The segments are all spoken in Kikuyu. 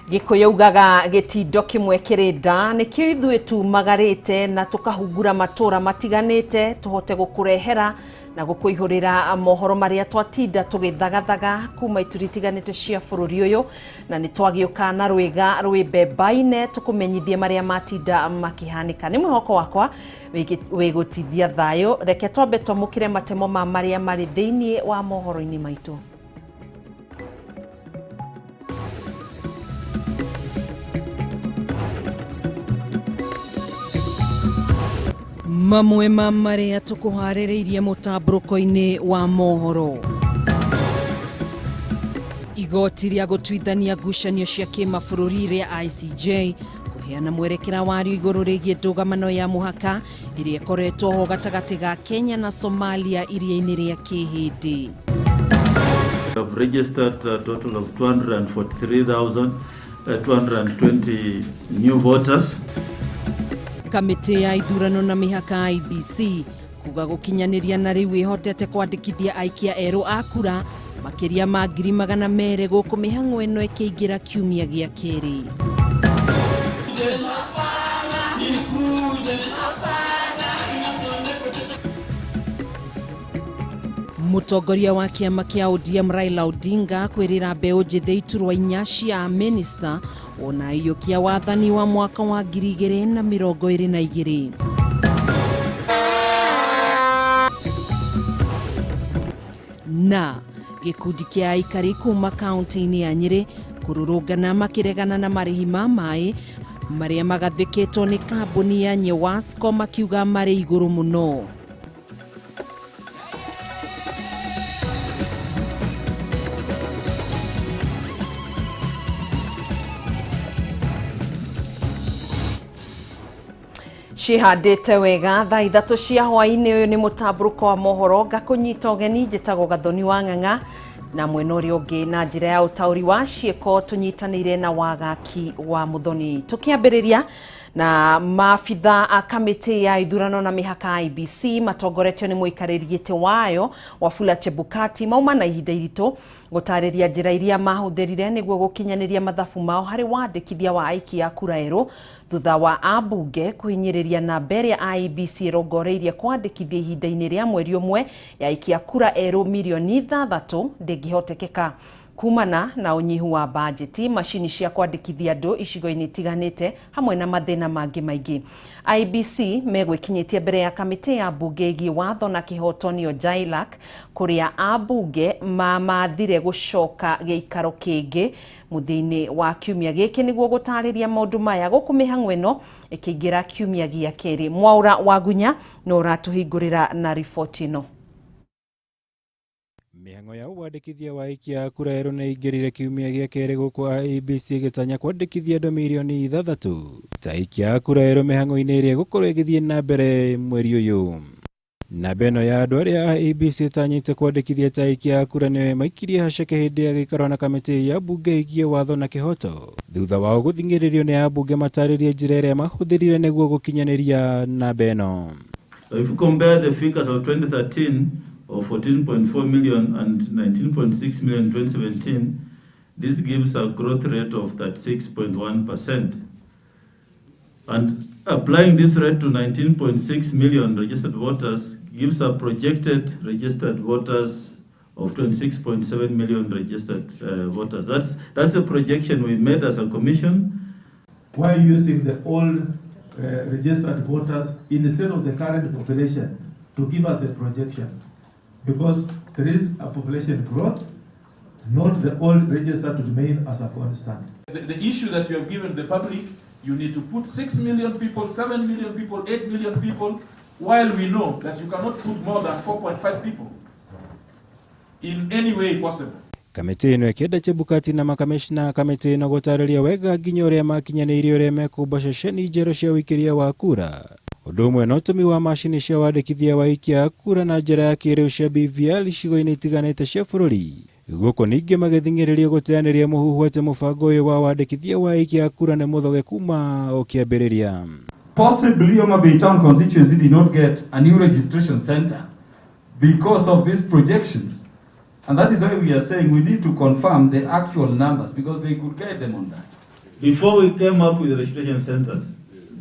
Gikuyu ugaga gitindo kimwe kiri nda nikio ithuĩ tumagarĩte na tukahungura matura matiganĩte tuhote gukurehera na gukuihurira mohoro maria twatinda tugithagathaga kuma ituri itiganĩte cia bururi uyu na nĩ twagiuka na rwiga rwi mbembaine tukumenyithie maria matinda makihanika. Ni mwihoko wakwa wigutindia thayo. Reke twambe twamukire matemo ma maria mari thiini wa mohoro-ini maitu. Mamwe ma maria tukuharĩrĩirie mũtambũrũko-inĩ wa mohoro. Igoti rĩa gũtuithania ngucanio cia kĩmabũrũri rĩa ICJ kũheana mwerekera wario igũrũ rĩgiĩ ndũgamano ya mũhaka ĩrĩa ĩkoretwo ho gatagatĩ ga Kenya na Somalia iria-inĩ rĩa Kĩhĩndĩ. Have registered a total of 243,220 new voters. Kamĩtĩ ya ithurano na mĩhaka IEBC kuga gũkinyanĩria na rĩu ĩhotete kwandĩkithia aikia erũ a kura makĩria ma 200,000 gũkũ mĩhang'o ĩno ĩkĩingĩra kiumia gĩa kerĩ. Mũtongoria wa kĩama kĩa ODM Raila Odinga kwĩrĩra mbeũ njĩthĩ iturwa inya cia minista ona iyũkia wathani wa mwaka wa 2022. Na gĩkundi kĩa aikari kuma kaunti-inĩ ya Nyĩrĩ kũrũrũngana makĩregana na marĩhi ma maĩ marĩa magathĩkĩtwo nĩ kambuni ya Nyewasco makiuga marĩ igũrũ mũno. Cihandĩte wega thaa ithatũ cia hwaĩ-inĩ. Ũyũ nĩ mũtambũrũko wa mohoro ngakũnyita ũgeni. Njĩtagwo Gathoni wa Ng'ang'a na mwena ũrĩa ũngĩ na njĩra ya ũtaũri wa ciĩko tũnyitanĩire na Wagaki wa Muthoni. Tũkĩambĩrĩria na maabitha a kamĩtĩ ya ithurano na mĩhaka IEBC matongoretio nĩ mũikarĩri gĩtĩ wayo Wafula Chebukati mauma na ihinda iritũ gũtarĩria njĩra iria mahũthĩrire nĩguo gũkinyanĩria mathabu mao harĩ wandĩkithia wa aikia a kura erũ thutha wa ambunge kũhinyĩrĩria namba ĩrĩa IEBC ĩrongoreirie kwandĩkithia ihinda-inĩ rĩa mweri ũmwe ya aikia kura erũ mirioni 6 ndĩngĩhotekeka kumana na ũnyihu wa bajeti, macini cia kwandĩkithia andũ icigo-inĩ itiganĩte hamwe na mathĩna mangĩ maingĩ. IEBC megwĩkinyĩtie mbere ya kamĩtĩ ya mbunge ĩgiĩ watho na kĩhoto nĩyo JILAC kũrĩa ambunge mamathire gũcoka gĩikaro kĩngĩ mũthia-inĩ wa kiumia gĩkĩ nĩguo gũtarĩria maũndũ maya gũkũ mĩhang'o ĩno ĩkĩingĩra kiumia gĩa kerĩ. Mwaũra Wagunya no ũratũhingũrĩra na riboti ĩno. Mĩhang'o ya wandĩkithia wa aikia a kura erũ nĩ ĩingĩrire kiumia gĩa kerĩ gũkũ IEBC ĩgĩtanya kwandĩkithia andũ mirioni 6 ta aikia a kura erũ mĩhang'o-inĩ ĩrĩa ĩgũkorwo ĩgĩthiĩ na mbere mweri ũyũ. Namba ĩno ya andũ arĩa IEBC ĩtanyĩte kwandĩkithia ta aikia a kura nĩo maikirie haceke hĩndĩ ya gĩikaro na kamĩtĩ ya mbunge ĩgiĩ watho na kĩhoto thutha wao gũthing'ĩrĩrio nĩ ambunge matarĩrie njĩra ĩrĩa mahũthĩrire nĩguo gũkinyanĩria namba ĩno. If you compare the figures of 2013 of 14.4 million and 19.6 million in 2017, this gives a growth rate of 36.1%. And applying this rate to 19.6 million registered voters gives a projected registered voters of 26.7 million registered voters. That's the projection we made as a commission. Why using the old registered voters instead of the current population to give us the projection? Because there is a population growth, not the old register to remain as a constant. The issue that you have given the public, you need to put 6 million people, 7 million people, 8 million people, while we know that you cannot put more than 4.5 people in any way possible. Kamĩtĩ ĩno ĩkĩenda Chebukati na makamĩshna kamĩtĩ ĩno gũtarĩria wega nginya ũrĩa makinyanĩirie ũrĩa mekũmba ceceni njerũ cia ũikĩria wa kura ũndũ ũmwe na ũtũmi wa macini cia wandĩkithia wa aikia a kura na njĩra ya kĩrĩu cia BVR icigo-inĩ itiganĩte cia bũrũri gũkũ ningĩ magĩthing'ĩrĩrio gũteanĩria mũhuhu atĩ mũbango ũyũ wa wandĩkithia wa aikia a kura nĩ mũthoge kuma o kĩambĩrĩria. Possibly Homa Bay Town constituency did not get a new registration center because of these projections. And that is why we are saying we need to confirm the actual numbers because they could guide them on that. Before we came up with registration centers,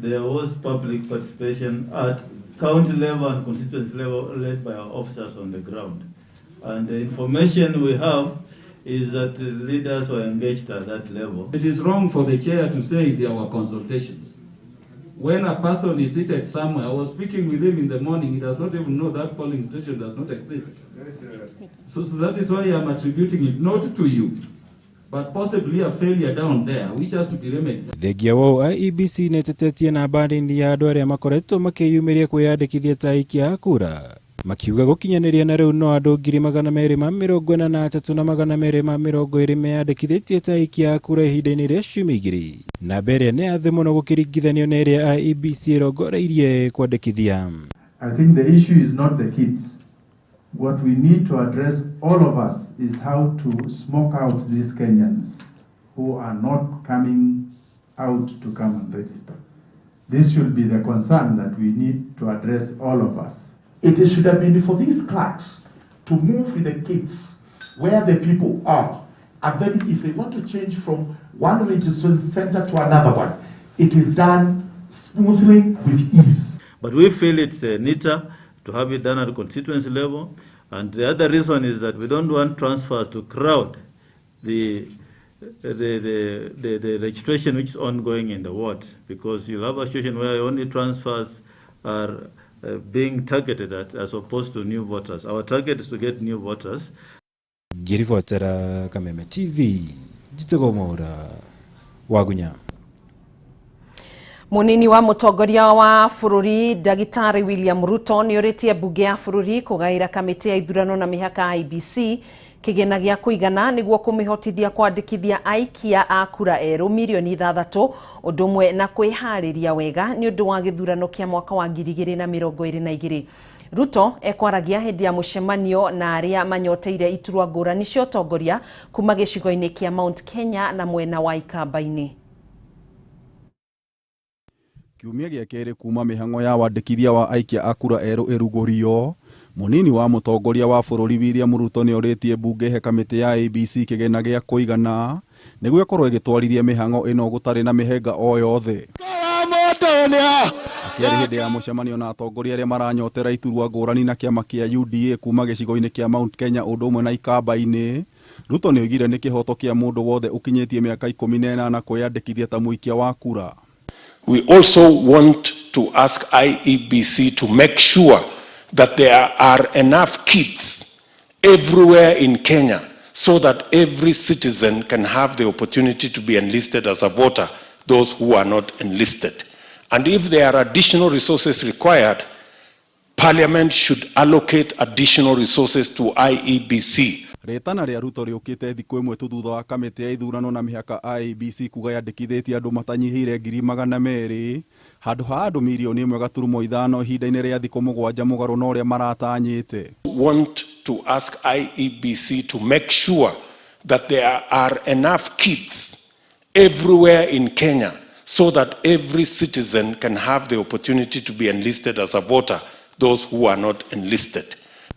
there was public participation at county level and constituency level led by our officers on the ground. And the information we have is that the leaders were engaged at that level. It is wrong for the chair to say there were consultations. When a person is seated somewhere, I was speaking with him in the morning, he does not even know that polling station does not exist. So that is why I am attributing it not to you, but possibly a failure down there, which has to be remedied. Thengia wa IEBC nĩĩtetetie namba nini ya andũ arĩa makoretwo makĩyumĩria kwĩyandĩkithia ta aikia a kura, makiuga gũkinyanĩria na rĩu no andũ 243,220 meyandĩkithĩtie ta aikia a kura ihinda-inĩ rĩa ciumia igĩrĩ. Namba ĩrĩa nĩ ya thĩ mũno gũkĩringithanio na ĩrĩa IEBC ĩrongoreirie kwandĩkithia. I think the issue is not the kids. What we need to address, all of us, is how to smoke out these Kenyans who are not coming out to come and register. This should be the concern that we need to address, all of us. It should have been for these clerks to move with the kids where the people are. And then if they want to change from one registration center to another one, it is done smoothly with ease. But we feel it's neater to have it done at constituency level. And the other reason is that we don't want transfers to crowd the registration which is ongoing in the ward, because you'll have a situation where only transfers are being targeted at as opposed to new voters. Our target is to get new voters. Ngĩribotera Kameme TV, njĩtagwo Mwaura Wagunya. Munini wa mũtongoria wa bũrũri Ndagĩtarĩ William Ruto nĩorĩtie mbunge ya bũrũri kũgaĩra kamĩtĩ ya ithurano na mĩhaka IEBC kĩgĩna gĩa kũigana nĩguo kũmĩhotithia kwandĩkithia aikia a kura erũ 6 milioni ũndũ ũmwe na kwĩharĩria wega nĩ ũndũ wa gĩthurano kĩa mwaka wa 2022. Ruto ekwaragia hĩndĩ ya mũcemanio na arĩa manyoteire iturwa ngũrani cia ũtongoria kuma gĩcigo-inĩ kĩa Mount Kenya na mwena wa Ikamba-inĩ. Kiumia gĩa kerĩ kuma mĩhang'o ya wandĩkithia wa aikia a kura erũ ĩrugũrio, mũnini wa mũtongoria wa bũrũri William Ruto nĩorĩtie mbunge ĩhe kamĩtĩ ya IEBC kĩgĩna gĩa kũigana nĩguo ĩkorwo ĩgĩtwarithia mĩhang'o ĩno gũtarĩ na mĩhĩnga o yothe. Akĩaria hĩndĩ ya mũcemanio na atongoria arĩa maranyotera iturwa ngũrani na kĩama kĩa UDA kuma gĩcigo-inĩ kĩa Mount Kenya ũndũ ũmwe na Ikamba-inĩ, Ruto nĩoigire nĩ kĩhoto kĩa mũndũ wothe ũkinyĩtie mĩaka 18 kwĩyandĩkithia ta mũikia wa kura. We also want to ask IEBC to make sure that there are enough kits everywhere in Kenya so that every citizen can have the opportunity to be enlisted as a voter, those who are not enlisted. And if there are additional resources required, Parliament should allocate additional resources to IEBC. Rĩtana rĩa Ruto rĩũkĩte thikũ ĩmwe tu thutha wa kamĩtĩ ya ithurano na mĩhaka IEBC kuga yandĩkithĩtie andũ matanyihĩire 200,000 handũ ha andũ 1.5 milioni ihinda-inĩ rĩa thikũ 7 mũgarũ na ũrĩa maratanyĩte. Want to ask IEBC to make sure that there are enough kits everywhere in Kenya so that every citizen can have the opportunity to be enlisted as a voter, those who are not enlisted.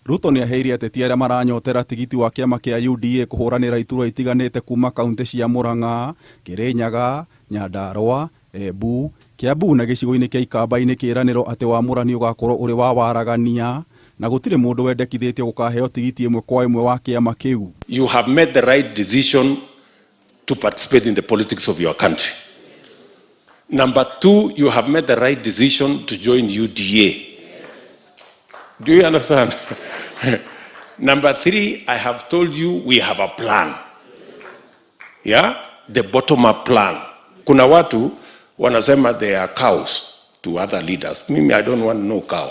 Ruto nĩ aheire ateti arĩa maranyotera tigiti wa kĩama kĩa UDA kũhũranĩra iturwa itiganĩte kuma kaunti cia Murang'a, Kirinyaga, Nyandarua, Embu, Kiambu na gĩcigo-inĩ kĩa Ikamba-inĩ kĩĩranĩro atĩ wamũrani ũgakorwo ũrĩ wa waragania na gũtirĩ mũndũ wendekithĩtio gũkaheo tigiti ĩmwe kwa ĩmwe wa kĩama kĩu. You have made the right decision to participate in the politics of your country. Number two, you have made the right decision to join UDA. Do you understand? Number three, I have told you we have a plan. Yeah? The bottom-up plan. Kuna watu wanasema they are cows to other leaders. Mimi, I don't want no cow.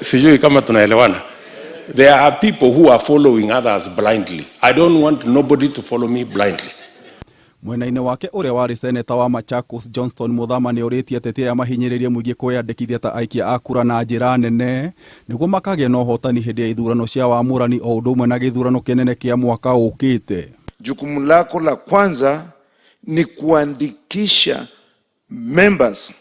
Sijui kama tunaelewana. There are people who are following others blindly. I don't want nobody to follow me blindly. Mwena-inĩ wake ũrĩa warĩ seneta wa Machakos Johnston Muthama nĩ orĩtie ateti aya mahinyĩrĩrie mũingĩ kwĩyandĩkithia ta aikia a kura na njĩra nene nĩguo makagĩa na ũhotani hĩndĩ ya ithurano cia wamũrani o ũndũ ũmwe na gĩthurano kĩnene kĩa mwaka ũkĩte. Jukumu lako la kwanza ni kuandikisha members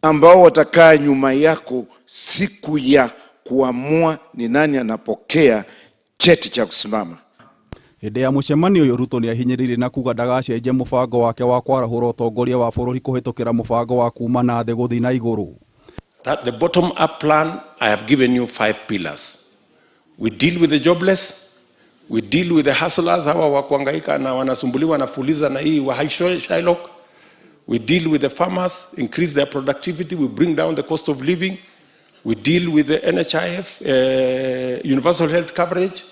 ambao watakaa nyuma yako siku ya kuamua ni nani anapokea cheti cha kusimama. Hĩndĩ ya mũcemanio ũyũ Ruto nĩahinyĩrĩirie na kuga ndagacenjia mũbango wake wa kwarahũra ũtongoria wa bũrũri kũhĩtũkĩra mũbango wa kuma na thĩ gũthiĩ na igũrũ. That the bottom up plan, I have given you five pillars. We deal with the jobless, we deal with the hustlers, hawa wa kuhangaika na wanasumbuliwa na fuliza na hii wa Shylock. We deal with the farmers, increase their productivity, we bring down the cost of living. We deal with the NHIF, universal health coverage,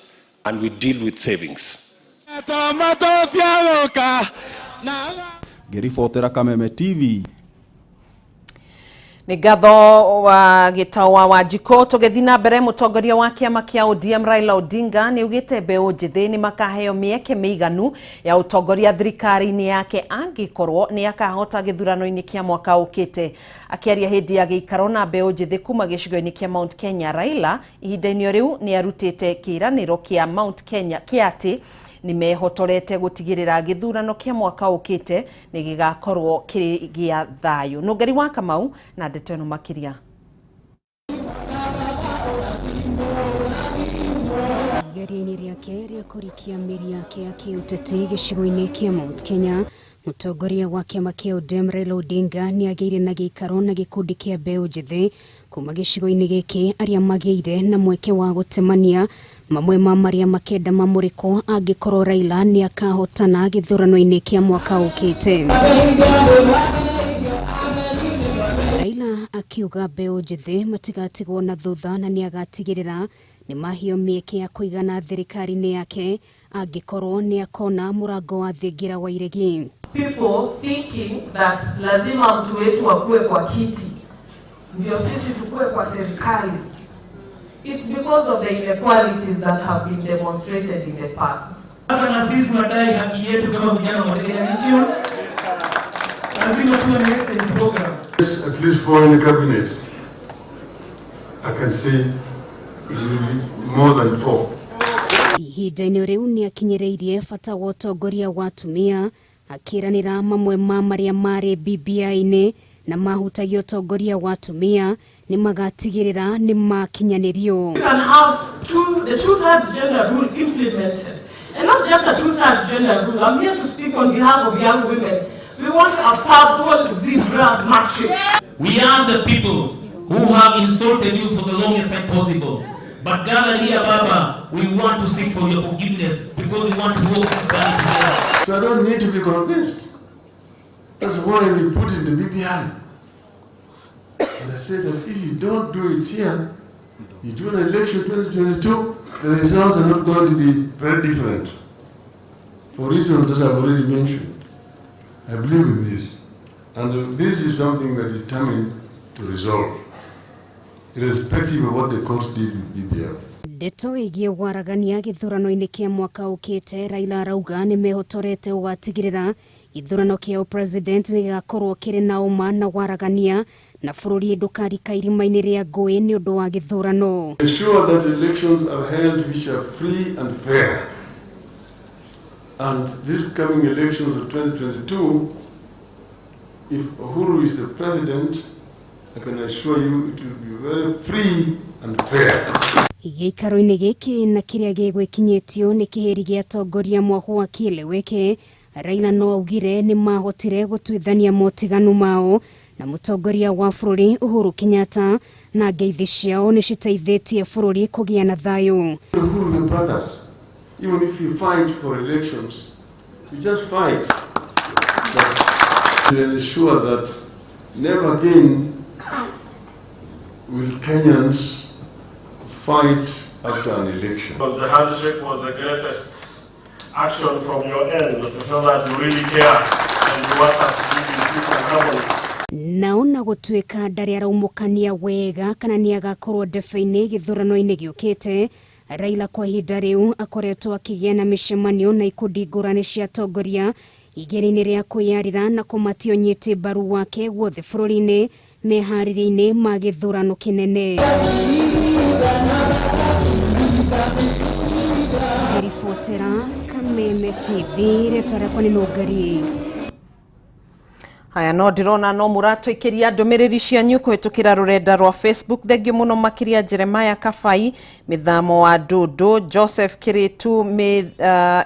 and we deal with savings. Ngĩribotera Kameme TV. Nĩ ngatho wa Gĩtaũ wa Wanjikũ. Tũgĩthiĩ na mbere, mũtongoria wa kĩama kĩa ODM Raila Odinga nĩ augĩte mbeũ njĩthĩ nĩ makaheo mĩeke mĩiganu ya ũtongoria thirikari-inĩ yake angĩkorwo nĩ akahota gĩthurano-inĩ kĩa mwaka ũkĩte. Akĩaria hĩndĩ ya gĩikaro na mbeũ njĩthĩ kuma gĩcigo-inĩ kĩa Mount Kenya, Raila ihinda-inĩ o rĩu nĩ arutĩte kĩĩranĩro kĩa Mount Kenya kĩa atĩ nĩ mehotorete gũtigĩrĩra gĩthurano kĩa mwaka ũkĩte nĩ gĩgakorwo kĩrĩ gĩa thayũ. Nũngeri wa Kamau na ndeto ĩno makĩria. Igeria-inĩ rĩake rĩa kũrikia mĩri yake ya kĩũteti gĩcigo-inĩ kĩa Mount Kenya, mũtongoria wa kĩama kĩa ODM Raila Odinga nĩ agĩire na gĩikaro na gĩkundi kĩa mbeũ njĩthĩ kuma gĩcigo-inĩ gĩkĩ arĩa magĩire na mweke wa gũtemania mamwe ma marĩa makenda mamũrĩkwo angĩkorwo Raila nĩ akahotana gĩthurano-inĩ kĩa mwaka ũkĩte. Raila akiuga mbeũ njĩthĩ matigatigwo na thutha na nĩ agatigĩrĩra nĩ maheo mĩeke ya kũigana thirikari-inĩ yake angĩkorwo nĩ akona mũrango wa thingira wa iregi. People thinking that lazima mtu wetu akuwe kwa kiti ndio sisi tukue kwa serikali. It's because of the inequalities that have been demonstrated in the past. Sasa na sisi tunadai haki yetu kama vijana wa Mount Kenya region. Lazima tuwe na excellent program. Yes, at least four in the cabinet. I can say it will be more than four. Ihinda-inĩ rĩu nĩ akinyĩrĩirie bata wa ũtongoria wa atumia akĩranĩra mamwe ma marĩa marĩ BBI-inĩ na mahutagia ũtongoria wa atumia nĩ magatigĩrĩra nĩ makinyanĩrio. You can have the two-thirds gender rule implemented. And not just a two-thirds gender rule. I'm here to speak on behalf of young women. We want a purple zebra matrix. We are the people who have insulted you for the longest time possible. But gathered here, Baba, we want to seek for your forgiveness because we want to work this journey together. So I don't need to be convinced. That's why we put in the BBI. And I say that if you don't do it here, you do an election 2022, the results are not going to be very different. For reasons that I've already mentioned. I believe in this. And this is something we're determined to resolve, irrespective of what the court did with BBI. Ndeto ĩgiĩ waragania gĩthurano-inĩ kĩa mwaka ũkĩte, Raila arauga nĩ mehotorete ũgatigĩrĩra gĩthurano kĩa president nĩ gĩgakorwo kĩrĩ na ũma na waragania na bũrũri ndũkarika irima-inĩ rĩa ngũĩ nĩ ũndũ wa gĩthurano. Ensure that elections are held which are free and fair. And these coming elections of 2022, if Uhuru is the president, I can assure you it will be very free and fair. Gĩikaro-inĩ gĩkĩ na kĩrĩa gĩgwĩkinyĩtio nĩ kĩhĩri gĩa atongoria mwahũ wa kĩeleweke, Raila no augire nĩ mahotire gũtuithania motiganu mao na mũtongoria wa bũrũri Uhuru Kenyatta na ngeithi ciao nĩ citeithĩtie bũrũri kũgĩa na thayũ. Uhuru, we're brothers. Even if you fight for elections, you just fight. But to ensure that never again will Kenyans fight after an election. Because the handshake was the greatest action from your end to show that you really care and you want us to live in peace and harmony. Naona gũtuĩka ndarĩ araumũkania wega kana nĩ agakorwo ndebe-inĩ gĩthurano-inĩ gĩũkĩte, Raila kwa ihinda rĩu akoretwo akĩgĩa na mĩcemanio na ikundi ngũrani cia atongoria igeria-inĩ rĩa kwĩyarĩra na kũmatia ũnyiti mbaru wake guothe bũrũri-inĩ meharĩria-inĩ ma gĩthurano kĩnene. Ngĩribotera Kameme TV, rĩtwa rĩakwa nĩ Nũngari. Haya, no ndirona no muratwikiria ndumiriri cianyu kuhitukira rurenda rwa Facebook. Thengiũ muno makiria Jeremiah Kabai, Mithamo wa Ndundu, Joseph Kiritu,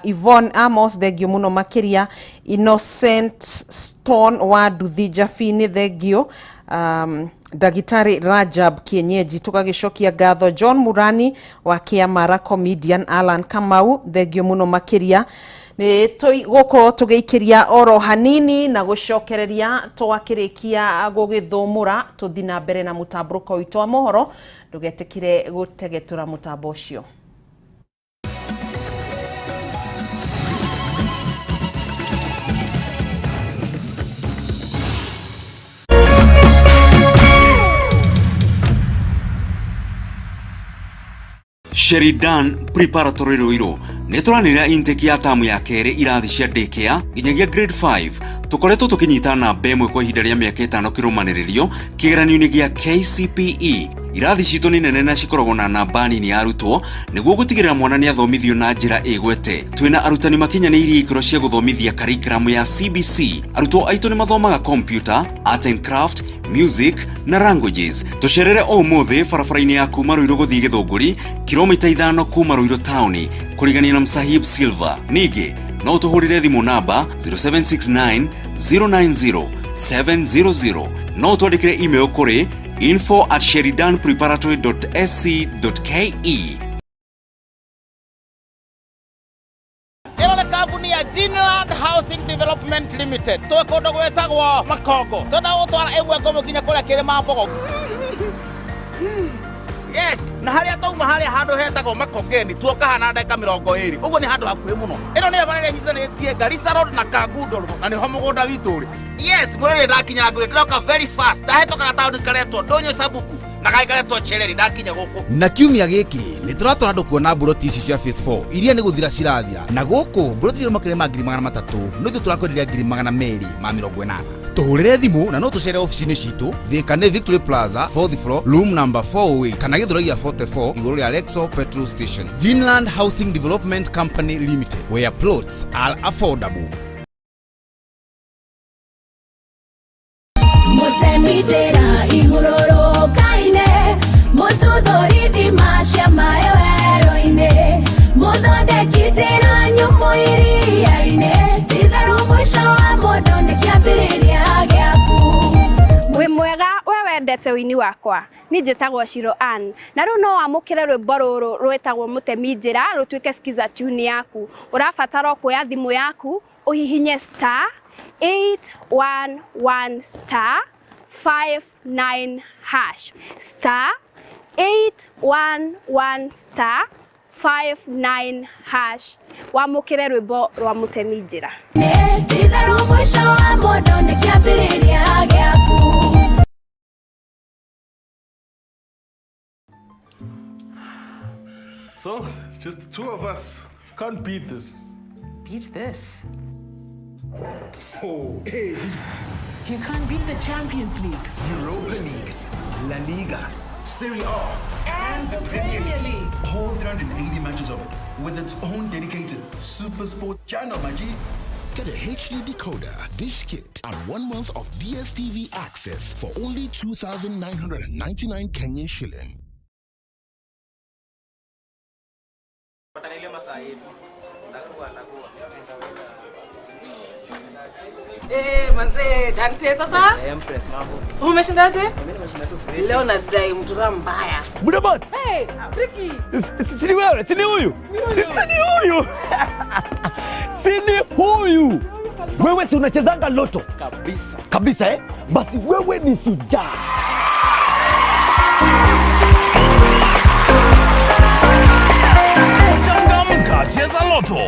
Yvonne Amos, thengiũ muno makiria Innocent Stone wa Nduthi Jabini, thengiũ Ndagitari Rajab Kienyeji, tugagicokia ngatho John Murani wa Kiamara, comedian Alan Kamau, thengiũ muno makiria. Nĩ tũgũkorwo tũgĩikĩria oro hanini na gũcokereria twakĩrĩkia gũgĩthũmũra tũthi na mbere na mũtambũrũko witũ wa mohoro. Ndũgetĩkire gũtegetũra mũtambo ũcio. Sheridan Preparatory Ruiru nĩ tũranĩrĩra intake ya tamu ya kerĩ irathi cia daycare nginyagia grade 5. Tũkoretwo tũkĩnyita namba ĩmwe kwa ihinda rĩa mĩaka 5 kĩrũmanĩrĩrio kĩgeranio-inĩ gĩa KCPE. Irathi citũ nĩ nene na cikoragwo na namba nini ya arutwo nĩguo gũtigĩrĩra mwana nĩ athomithio na njĩra ĩgwete. Twĩna arutani makinyanĩirie ikĩro cia gũthomithia curriculum ya CBC. Arutwo aitũ nĩ mathomaga computer, art and craft, music na languages. Tũcerere ũmũthĩ barabara-inĩ ya kuma Ruiru gũthiĩ Gĩthũngũri, kilomita 5 kuma Ruiru taũni, kũrigania na Msahib Silver. Ningĩ no ũtũhũrĩre thimũ namba 0769 090 700. No ũtwandĩkĩre email kũrĩ info@sheridanpreparatory.sc.ke. Ĩno nĩ kambuni ya Ginland Housing Development Limited. Twĩ kũndũ gwĩtagwo Makongo. Twenda gũtwara ĩmwe ngũmũ nginya kũrĩa kĩrĩma Mbogo. Yes, na harĩa tauma harĩa handũ hetagwo Makongeni tuoka hana ndagĩka 20. Ũguo nĩ handũ hakuhĩ mũno. Ĩno nĩyo bara ĩrĩa ĩnyitithanĩtie Garissa Road na Kangundo Road, na nĩho mũgũnda witũ ũrĩ. Yes, mũrĩrĩ ndakinya ngũrĩ, ndĩroka very fast. Ndahĩtũkaga taũni karetwo Ndũnyũ Sabuku na gagĩ karetwo Chereri, ndakinya gũkũ. Na kiumia gĩkĩ nĩ tũratwara andũ kuona mburoti ici cia phase 4 iria nĩ gũthira cirathira, na gũkũ mburoti icio makĩria ma 300,000 nĩ ithuĩ tũrakwenderia 280,000. Tũhũrĩre thimũ na no tũcere ofici-inĩ citũ Thika nĩ Victory Plaza 4th floor room number 408 kana Gĩthũrai gĩa 44 igũrũ rĩa Lexo petrol station. Ginland Housing Development Company Limited, where plots are affordable. Mũtemindĩra ihurũrũka-inĩ, mũtuthũri thima cia maĩ werũ-inĩ, mũthondeki njĩra nyũmũ iria-inĩ, ti-itherũ mũico wa mũndũ nĩ kĩambĩrĩria gĩaku. Wĩ mwega we wendete ũini wakwa, niĩ njĩtagwo Shiro Ann, na rĩu no wamũkĩre rwĩmbo rũrũ rwĩtagwo Mũtemi Njĩra rũtuĩke skiza tune yaku. Ũrabatara o kuoya thimũ yaku ũhihinye star 811 star 59 hash, star 811 star 59 hash, wamũkĩre rwĩmbo rwa Mũtemi Njĩra. Ti-itherũ mũico wa mũndũ nĩ kĩambĩrĩria gĩaku. So, it's just the two of us. Can't beat this. Beat this. Oh, hey. You can't beat the Champions League, Europa League, La Liga, Serie A, and the Premier League. All 380 matches of it, with its own dedicated Super Sport channel, my G. Get a HD decoder, dish kit, and 1 month of DSTV access for only 2,999 Kenyan shilling. Manze, Dante sasa? Empress mambo. Umeshindaje? Mimi nimeshinda tu fresh. Leo nadai mtura mbaya. Buda boss. Hey, Ricky. Si wewe, si ni huyu. Si ni huyu. Si ni huyu. Wewe si unachezanga loto? Kabisa. Kabisa eh? Basi wewe ni shujaa. Changamka, cheza loto.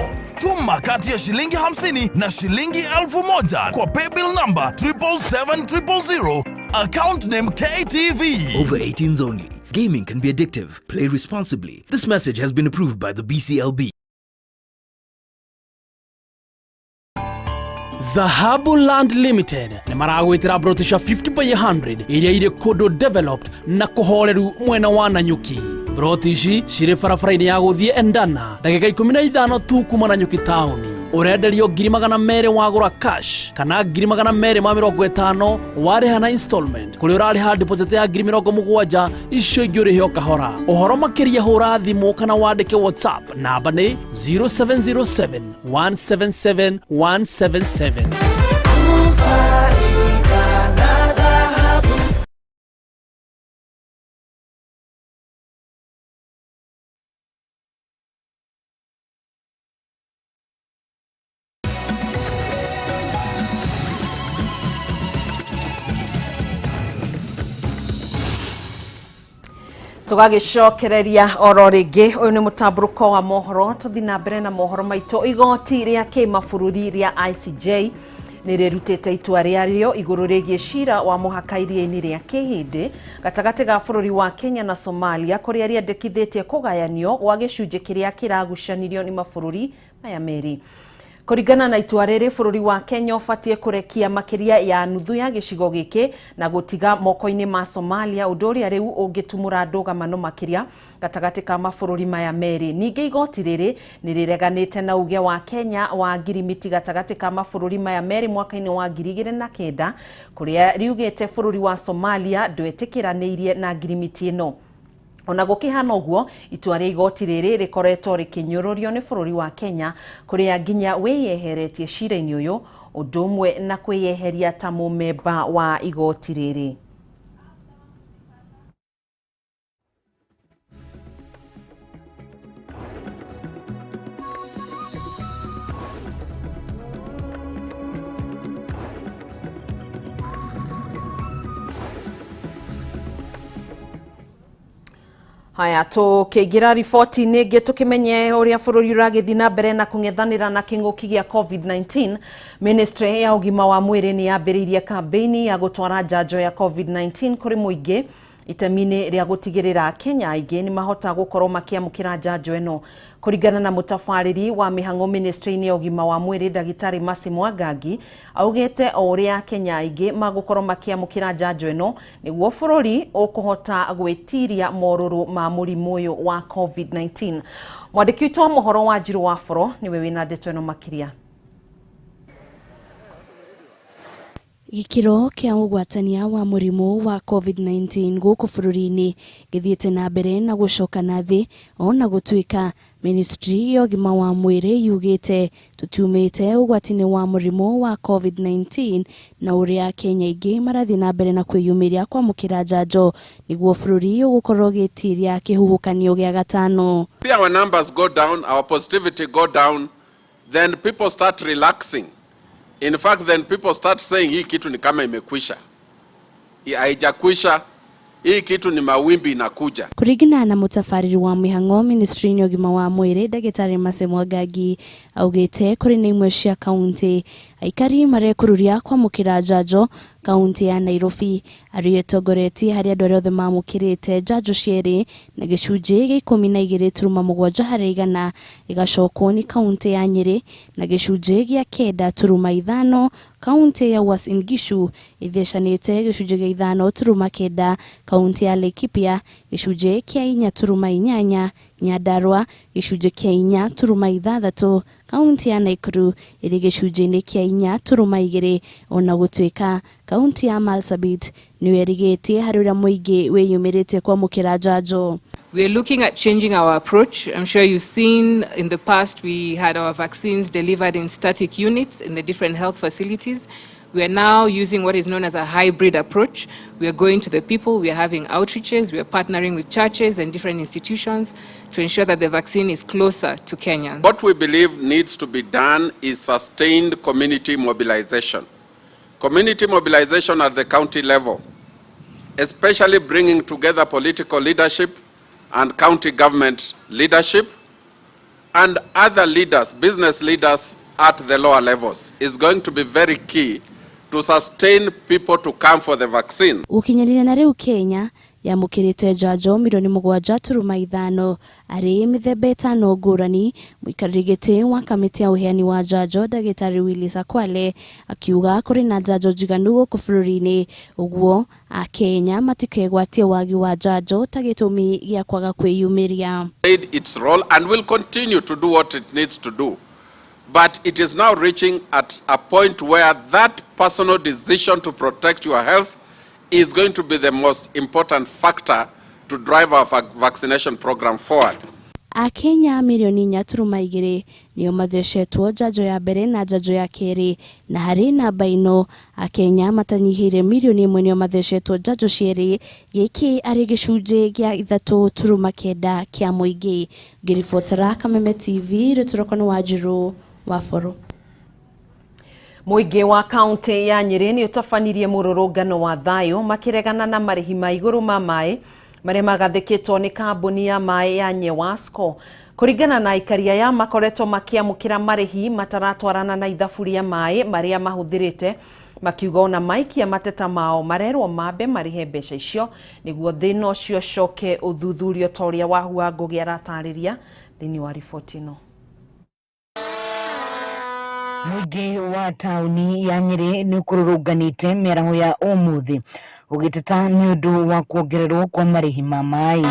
Tuma kati ya shilingi 50 na shilingi 1,000 kwa paybill number 777 000, account name KTV. Over 18s only. Gaming can be addictive. Play responsibly. This message has been approved by the BCLB. Dhahabu Land Limited nĩ maragwĩtĩra broti cia 50 by 100 iria irĩ kũndũ developed na kũhoreru mwena wa Nanyuki. Broti ici cirĩ barabara-inĩ ya gũthiĩ Endana, ndagĩka 15 tu kuma Nanyuki taũni. Ũrenderio 200,000 wagũra cash kana 250,000 warĩha na installment kũrĩa ũrarĩha deposit ya 70,000 icio ingĩ ũrĩhe o kahora. Ũhoro makĩria hũra thimũ kana wandĩke WhatsApp namba nĩ 0707 177 177. Tũgagĩcokereria oro rĩngĩ ũyũ nĩ mũtambũrũko wa mohoro tũthi na mbere na mohoro maitũ. Igoti rĩa kĩmabũrũri rĩa ICJ nĩ rĩrutĩte itua rĩarĩo igũrũ rĩgiĩ cira wa mũhaka iria-inĩ rĩa Kĩhĩndĩ gatagatĩ ga bũrũri wa Kenya na Somalia kũrĩa rĩendekithĩtie kũgayanio gwa gĩcunjĩ kĩrĩa kĩragucanirio nĩ mabũrũri maya merĩ. Kũringana na itua rĩrĩ bũrũri wa Kenya ũbatiĩ kũrekia makĩria ya nuthu ya gĩcigo gĩkĩ na gũtiga moko-inĩ ma Somalia ũndũ ũrĩa rĩu ũngĩtumũra ndũgamano makĩria gatagatĩ ka mabũrũri maya merĩ. Ningĩ igoti rĩrĩ nĩ rĩreganĩte na uge wa Kenya wa ngirimiti gatagatĩ ka mabũrũri maya merĩ mwaka-inĩ wa 2009 kũrĩa riugĩte bũrũri wa Somalia ndwetĩkĩranĩirie na ngirimiti ĩno. Ona gũkĩhana ũguo itua rĩa igoti rĩrĩ rĩkoretwo rĩkĩnyũrũrio nĩ bũrũri wa Kenya kũrĩa nginya wĩyeheretie cira-inĩ ũyũ ũndũ ũmwe na kwĩyeheria ta mũmemba wa igoti rĩrĩ. Haya tũkĩingĩra riboti-inĩ ĩngĩ tũkĩmenye ũrĩa bũrũri ũragĩthiĩ na mbere na kũng'ethanĩra na kĩng'ũki gĩa COVID-19. Ministry ya ũgima wa mwĩrĩ nĩ yambĩrĩirie kambĩini ya gũtwara njanjo ya COVID-19 kũrĩ mũingĩ itemi-inĩ rĩa gũtigĩrĩra Kenya aingĩ nĩ mahota gũkorwo makĩamũkĩra njanjo ĩno. Kũringana na mũtabarĩri wa mĩhang'o ministry-inĩ ya ũgima wa mwĩrĩ ndagĩtarĩ Mercy Mwangangi augĩte o ũrĩa Kenya aingĩ magũkorwo makĩamũkĩra njanjo ĩno nĩguo bũrũri ũkũhota gwĩtiria morũrũ ma mũrimũ ũyũ wa COVID-19. Mwandĩki witũ wa mohoro wa Njirũ wa Boro nĩwe wĩna ndeto ĩno makĩria. Gĩkĩro kĩa ũgwatania wa mũrimũ wa COVID-19 gũkũ bũrũri-inĩ gĩthiĩte na mbere na gũcoka na thĩ ona gũtuĩka Ministry ya ũgima wa mwĩrĩ yugĩte tũtiumĩte ũgwati-inĩ wa mũrimũ wa COVID-19 na ũrĩa Kenya aingĩ marathiĩ na mbere na kwĩyumĩria kwamũkĩra njanjo nĩguo bũrũri ũgũkorwo ũgĩtiria kĩhuhũkanio gĩa gatano. See our numbers go down, our positivity go down, then people start relaxing. In fact, then people start saying hii kitu ni kama imekwisha. Haijakwisha. Hii kitu ni mawimbi inakuja. Kũringana na mũtabarĩri wa mĩhang'o ministry-inĩ ya ũgima wa mwĩrĩ ndagĩtarĩ Mercy Mwangangi augĩte kũrĩ na imwe cia kaunti aikari marekururia kwamũkĩra njanjo kaunti ya Nairobi arĩa ĩtongoretie harĩ andũ arĩa othe mamũkĩrĩte njanjo cierĩ na gĩcunjĩ gĩa 12.7 harĩ igana ĩgacokwo nĩ kaunti ya Nyĩrĩ na gĩcunjĩ gĩa 9.5 kaunti ya Uasin Gishu ithecanĩte gĩcunjĩ gĩa 5.9 kaunti ya Laikipia gĩcunjĩ kĩa 4.8 Nyandarua gĩcunjĩ kĩa 4.6 kaunti ya Nakuru ĩrĩ gĩcunjĩ-inĩ kĩa 4.2 ona gũtuĩka kaunti ya Marsabit nĩyo ĩrigĩtie harĩ ũrĩa mũingĩ wĩyumĩrĩtie kwamũkĩra njanjo. We are looking at changing our approach. I'm sure you've seen in the past we had our vaccines delivered in static units in the different health facilities. We are now using what is known as a hybrid approach. We are going to the people, we are having outreaches, we are partnering with churches and different institutions to ensure that the vaccine is closer to Kenyans. What we believe needs to be done is sustained community mobilization. Community mobilization at the county level, especially bringing together political leadership and county government leadership and other leaders, business leaders at the lower levels, is going to be very key to sustain people to come for the vaccine. Gũkinyanĩria na rĩu Kenya yamũkĩrĩte njanjo milioni 7.5 arĩ mĩthemba 5 ngũrani. Mũikarĩri gĩtĩ wa kamĩtĩ ya ũheani wa njanjo ndagĩtarĩ Willis Akwale akiuga kũrĩ na njanjo njiganu gũkũ bũrũri-inĩ ũguo akenya matikegwatie wagi wa njanjo ta gĩtũmi gĩa kwaga kwĩyumĩria. Played its role and will continue to do what it needs to do. But it is now reaching at a point where that personal decision to protect your health is going to be the most important factor to drive our vaccination program forward. Akenya mirioni 4.2 nĩo mathecetwo njanjo ya mbere na njanjo ya kerĩ, na harĩ namba ĩno Akenya matanyihĩire mirioni 1 nĩo mathecetwo njanjo cierĩ, gĩkĩ arĩ gĩcunjĩ gĩa 3.9 kĩa mũingĩ. Ngĩribotera Kameme TV, rũtũroko wa Njirũ wa Boro. Mũingĩ wa kaunti ya Nyĩrĩ nĩ ũtabanirie mũrũrũngano wa thayũ makĩregana na marĩhi ma igũrũ ma maĩ marĩa magathĩkĩtwo nĩ kambuni ya maĩ ya Nyewasco. Kũringana na aikari aya, makoretwo makĩamũkĩra marĩhi mataratwarana na ithabu rĩa maĩ marĩa mahũthĩrĩte, makiuga ona maikia mateta mao marerwo mambe marĩhe mbeca icio nĩguo thĩna ũcio ũcoke ũthuthurio ta ũrĩa Wahua Ngũgĩ aratarĩria thĩinĩ wa riboti ĩno. Mũingĩ wa taũni ya Nyĩrĩ nĩ ũkũrũrũnganĩte mĩaraho ya ũmũthĩ ũgĩteta nĩ ũndũ wa kuongererwo kwa marĩhi ma maĩ.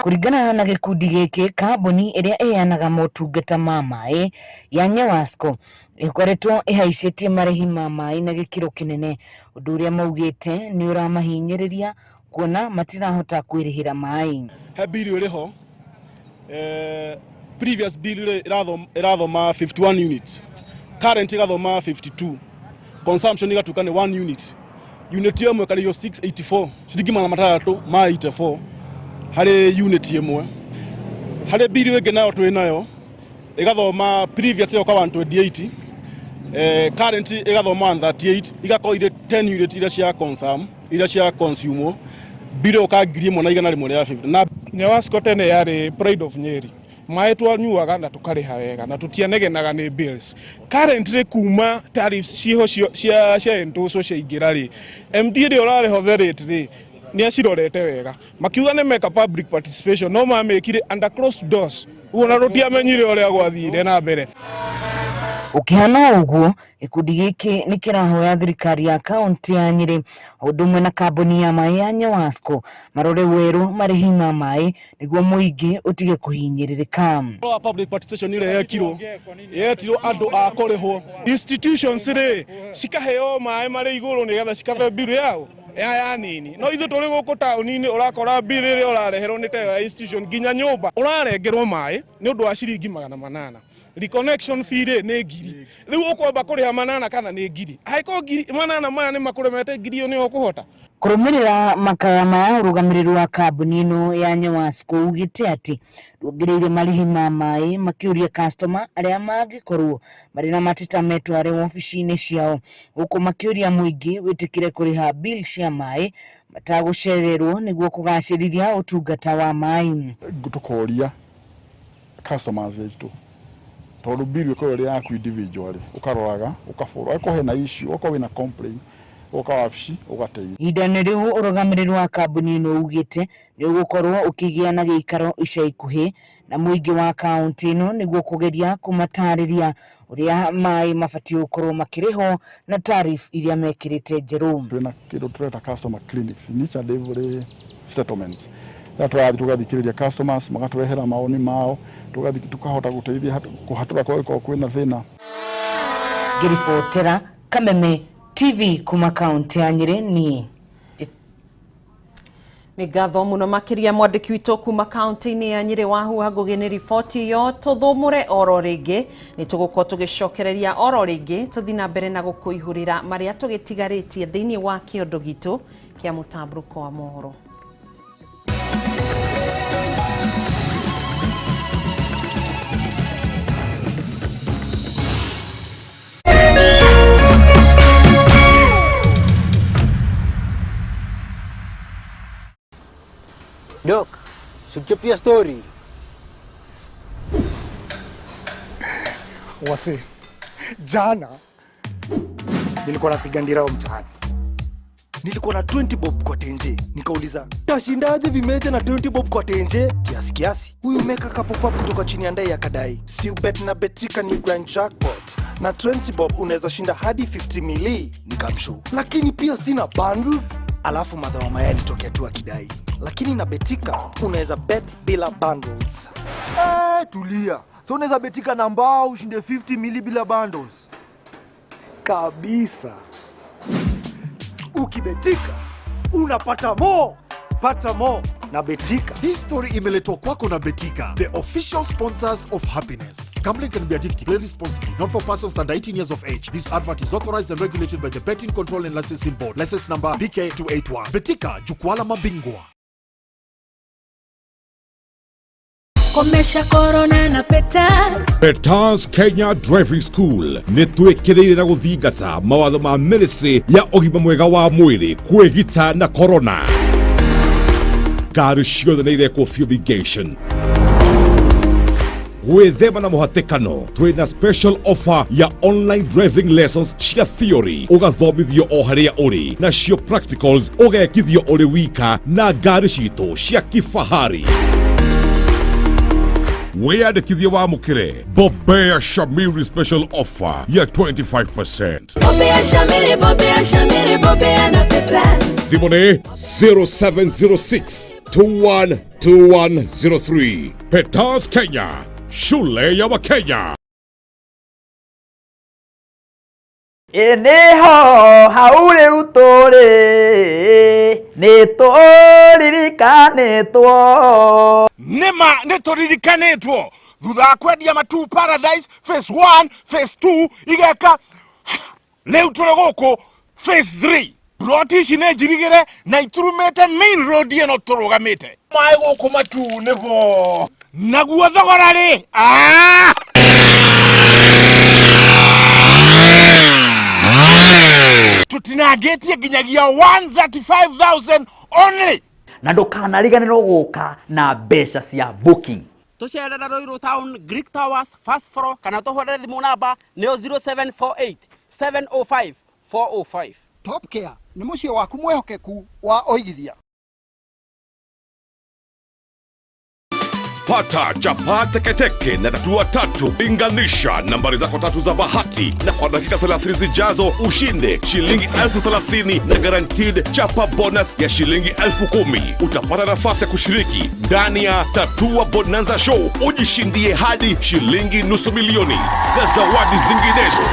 Kũringana na gĩkundi gĩkĩ, kambuni ĩrĩa ĩheanaga motungata ma maĩ ya Nyewasco ĩkoretwo ĩhaicĩtie marĩhi ma maĩ na gĩkĩro kĩnene, ũndũ ũrĩa maugĩte nĩ ũramahinyĩrĩria kuona matirahota kwĩrĩhĩra maĩ. He bill ĩrĩho previous bill irathoma 51 units, current irathoma 52, consumption igatuka ni 1 unit, unit ĩmwe karĩhio 684 ciringi 684 harĩ unit ĩmwe. Harĩ bill ĩngĩ nayo twĩ nayo ĩgathoma previous ĩyoka 128, current ĩgathoma 138, igakorwo irĩ 10 unit iria cia consume, iria cia consume, bill ĩyoka 1150. Na Nyewasco tene yarĩ pride of Nyeri, maĩ twanyuaga na tũkarĩha wega na tũtianegenaga nĩ bills. Currently kuma tariffs ciho cia endoso ciaingĩra rĩ, MD ĩrĩa ũrarĩho the rate rĩ nĩ acirorete wega, makiuga nĩ meka public participation no mamĩkire under closed doors, ũguo na tũtiamenyire ũrĩa gwathire na mbere. Ũkĩhana ũguo, gĩkundi gĩkĩ nĩ kĩrahoya thirikari ya kaunti ya Nyĩrĩ o ũndũ ũmwe na kambuni ya maĩ ya Nyewasco marore werũ marĩhi ma maĩ nĩguo mũingĩ ũtige kũhinyĩrĩrĩka. Public participation ĩrĩa yekirwo yetirwo andũ a kũrĩhwo institutions rĩ cikaheo maĩ marĩ igũrũ nĩgetha cikabe bill yao ya nini, no ithuĩ tũrĩ gũkũ taũni-inĩ ũrakora bill ĩrĩa ũrareherwo nĩ ta ya institution nginya nyũmba ũrarengerwo maĩ nĩ ũndũ wa ciringi 800. Reconnection fee rĩ nĩ ngiri, rĩu ũkwamba kũrĩha 800 kana nĩ ngiri, angĩkorwo ngiri 800 maya nĩ makũremete ngiri ĩyo nĩyo ũkũhota. Kũrũmĩrĩra makaya maya, ũrũgamĩrĩri wa kambuni ĩno ya Nyewasco ugĩte atĩ ndwongereire marĩhi ma maĩ, makĩũria customer arĩa mangĩkorwo marĩ na mateta metware wabici-inĩ ciao, gũkũ makĩũria mũingĩ wĩtĩkĩre kũrĩha bill cia maĩ matagũcererwo nĩguo kũgacĩrithia ũtungata wa maĩ. Tũkoria customers aitũ tondũ bill ĩkorwo ĩrĩ yaku individually, ũkaroraga ũkaborwo, angĩkorwo hena issue, okorwo wĩna complaint, ũka wabici ũgateithio. Ihinda-inĩ rĩu ũrũgamĩrĩri wa kambuni ĩno ugĩte nĩ ũgũkorwo ũkĩgĩa na gĩikaro ica ikuhĩ na mũingĩ wa kaunti ĩno nĩguo kũgeria kũmatarĩria ũrĩa maĩ mabatiĩ gũkorwo makĩrĩhwo na tariff iria mekĩrĩte njerũ. Twĩna kĩndũ tũreta customer clinics in each and every settlement. Rĩrĩa tũrathiĩ tũgathikĩrĩria customers magatũrehera mawoni mao, tũgathiĩ tukahota gũteithia kũhatũra kũngĩkorwo kwĩna thĩna. Ngĩribotera Kameme TV kuma kaunti ya Nyĩrĩ, niĩ nĩ ngatho mũno makĩria mwandĩki witũ kuma kaunti-inĩ ya Nyĩrĩ Wahua Ngũgĩ nĩ riboti ĩyo. Tũthũmũre oro rĩngĩ, nĩ tũgũkorwo tũgĩcokereria oro rĩngĩ tũthiĩ na mbere na gũkũihũrĩra marĩa tũgĩtigarĩtie thĩinĩ wa kĩondo gitũ kĩa mũtambũrũko wa mohoro. Dok, suchapia story. Wase, jana nilikuwa napiga ndirao mtaani. Nilikuwa na 20 bob kwa tenje. Nikauliza, tashindaje vimeja na 20 bob kwa tenje? Kiasi kiasi. Huyu meka kapop up kutoka chini ya ndai akadai, si ubet na betika ni grand jackpot. Na 20 bob unaweza shinda hadi 50 mili. Nikamshow. Lakini pia sina bundles. Alafu madhawa maya alitokea tu akidai, lakini na betika unaweza bet bila bundles. Tulia. So unaweza betika na mbao ushinde 50 mili bila bundles. Kabisa. Ukibetika unapata mo. Pata mo na Betika. Hii story imeletwa kwako na Betika, the official sponsors of happiness. Gambling can be addictive. Play responsibly. Not for persons under 18 years of age. This advert is authorized and regulated by the Betting Control and Licensing Board. License number BK 281. Betika, jukwaa la mabingwa. Komesha corona na Petals. Petals Kenya Driving School nĩ twĩkĩrĩire na gũthingata mawatho ma ministry ya ũgima mwega wa mwĩrĩ kwĩgita na corona. Ngari ciothe nĩ irekwo fumigation. Gwĩthema na mũhatĩkano, twĩna special offer ya online driving lessons cia theory ũgathomithio o harĩa ũrĩ, nacio practicals ũgekithio ũrĩ wika na ngari citũ cia kifahari. Wĩyandĩkithie wamũkĩre Bobea Shamiri special offer ya 25%. Bobea Shamiri, Bobea Shamiri, Bobea na Petals. Thimũ nĩ 0706 212103. Petals Kenya, shule ya Wakenya. Ĩnĩho hau rĩu tũrĩ nĩ tũririkanĩtwo. Nĩma nĩ tũririkanĩtwo thutha wa kwendia Matu Paradise phase 1 phase 2 igeka rĩu tũrĩ gũkũ phase 3. Ploti ici nĩ njirigĩre na iturumĩte main road ĩno tũrũgamĩte. Maĩ gũkũ Matu nĩbo naguo thogora rĩ tutinangĩtie nginyagia 135,000 only. Na ndũkanariganĩrwo gũka na mbeca cia booking. Tũcerere Ruiru Town, Greek Towers, first floor, kana tũhũrĩre thimũ namba nĩyo 0748 705 405. Top Care nĩ mũciĩ waku mwĩhokeku wa ũigithia. Pata chapa teketeke na tatua tatu. Linganisha nambari zako tatu za bahati na kwa dakika 30 zijazo ushinde shilingi 30,000 na guaranteed chapa bonus ya shilingi 10,000. Utapata nafasi ya kushiriki ndani ya Tatua Bonanza Show, ujishindie hadi shilingi 500,000 na zawadi zinginezo.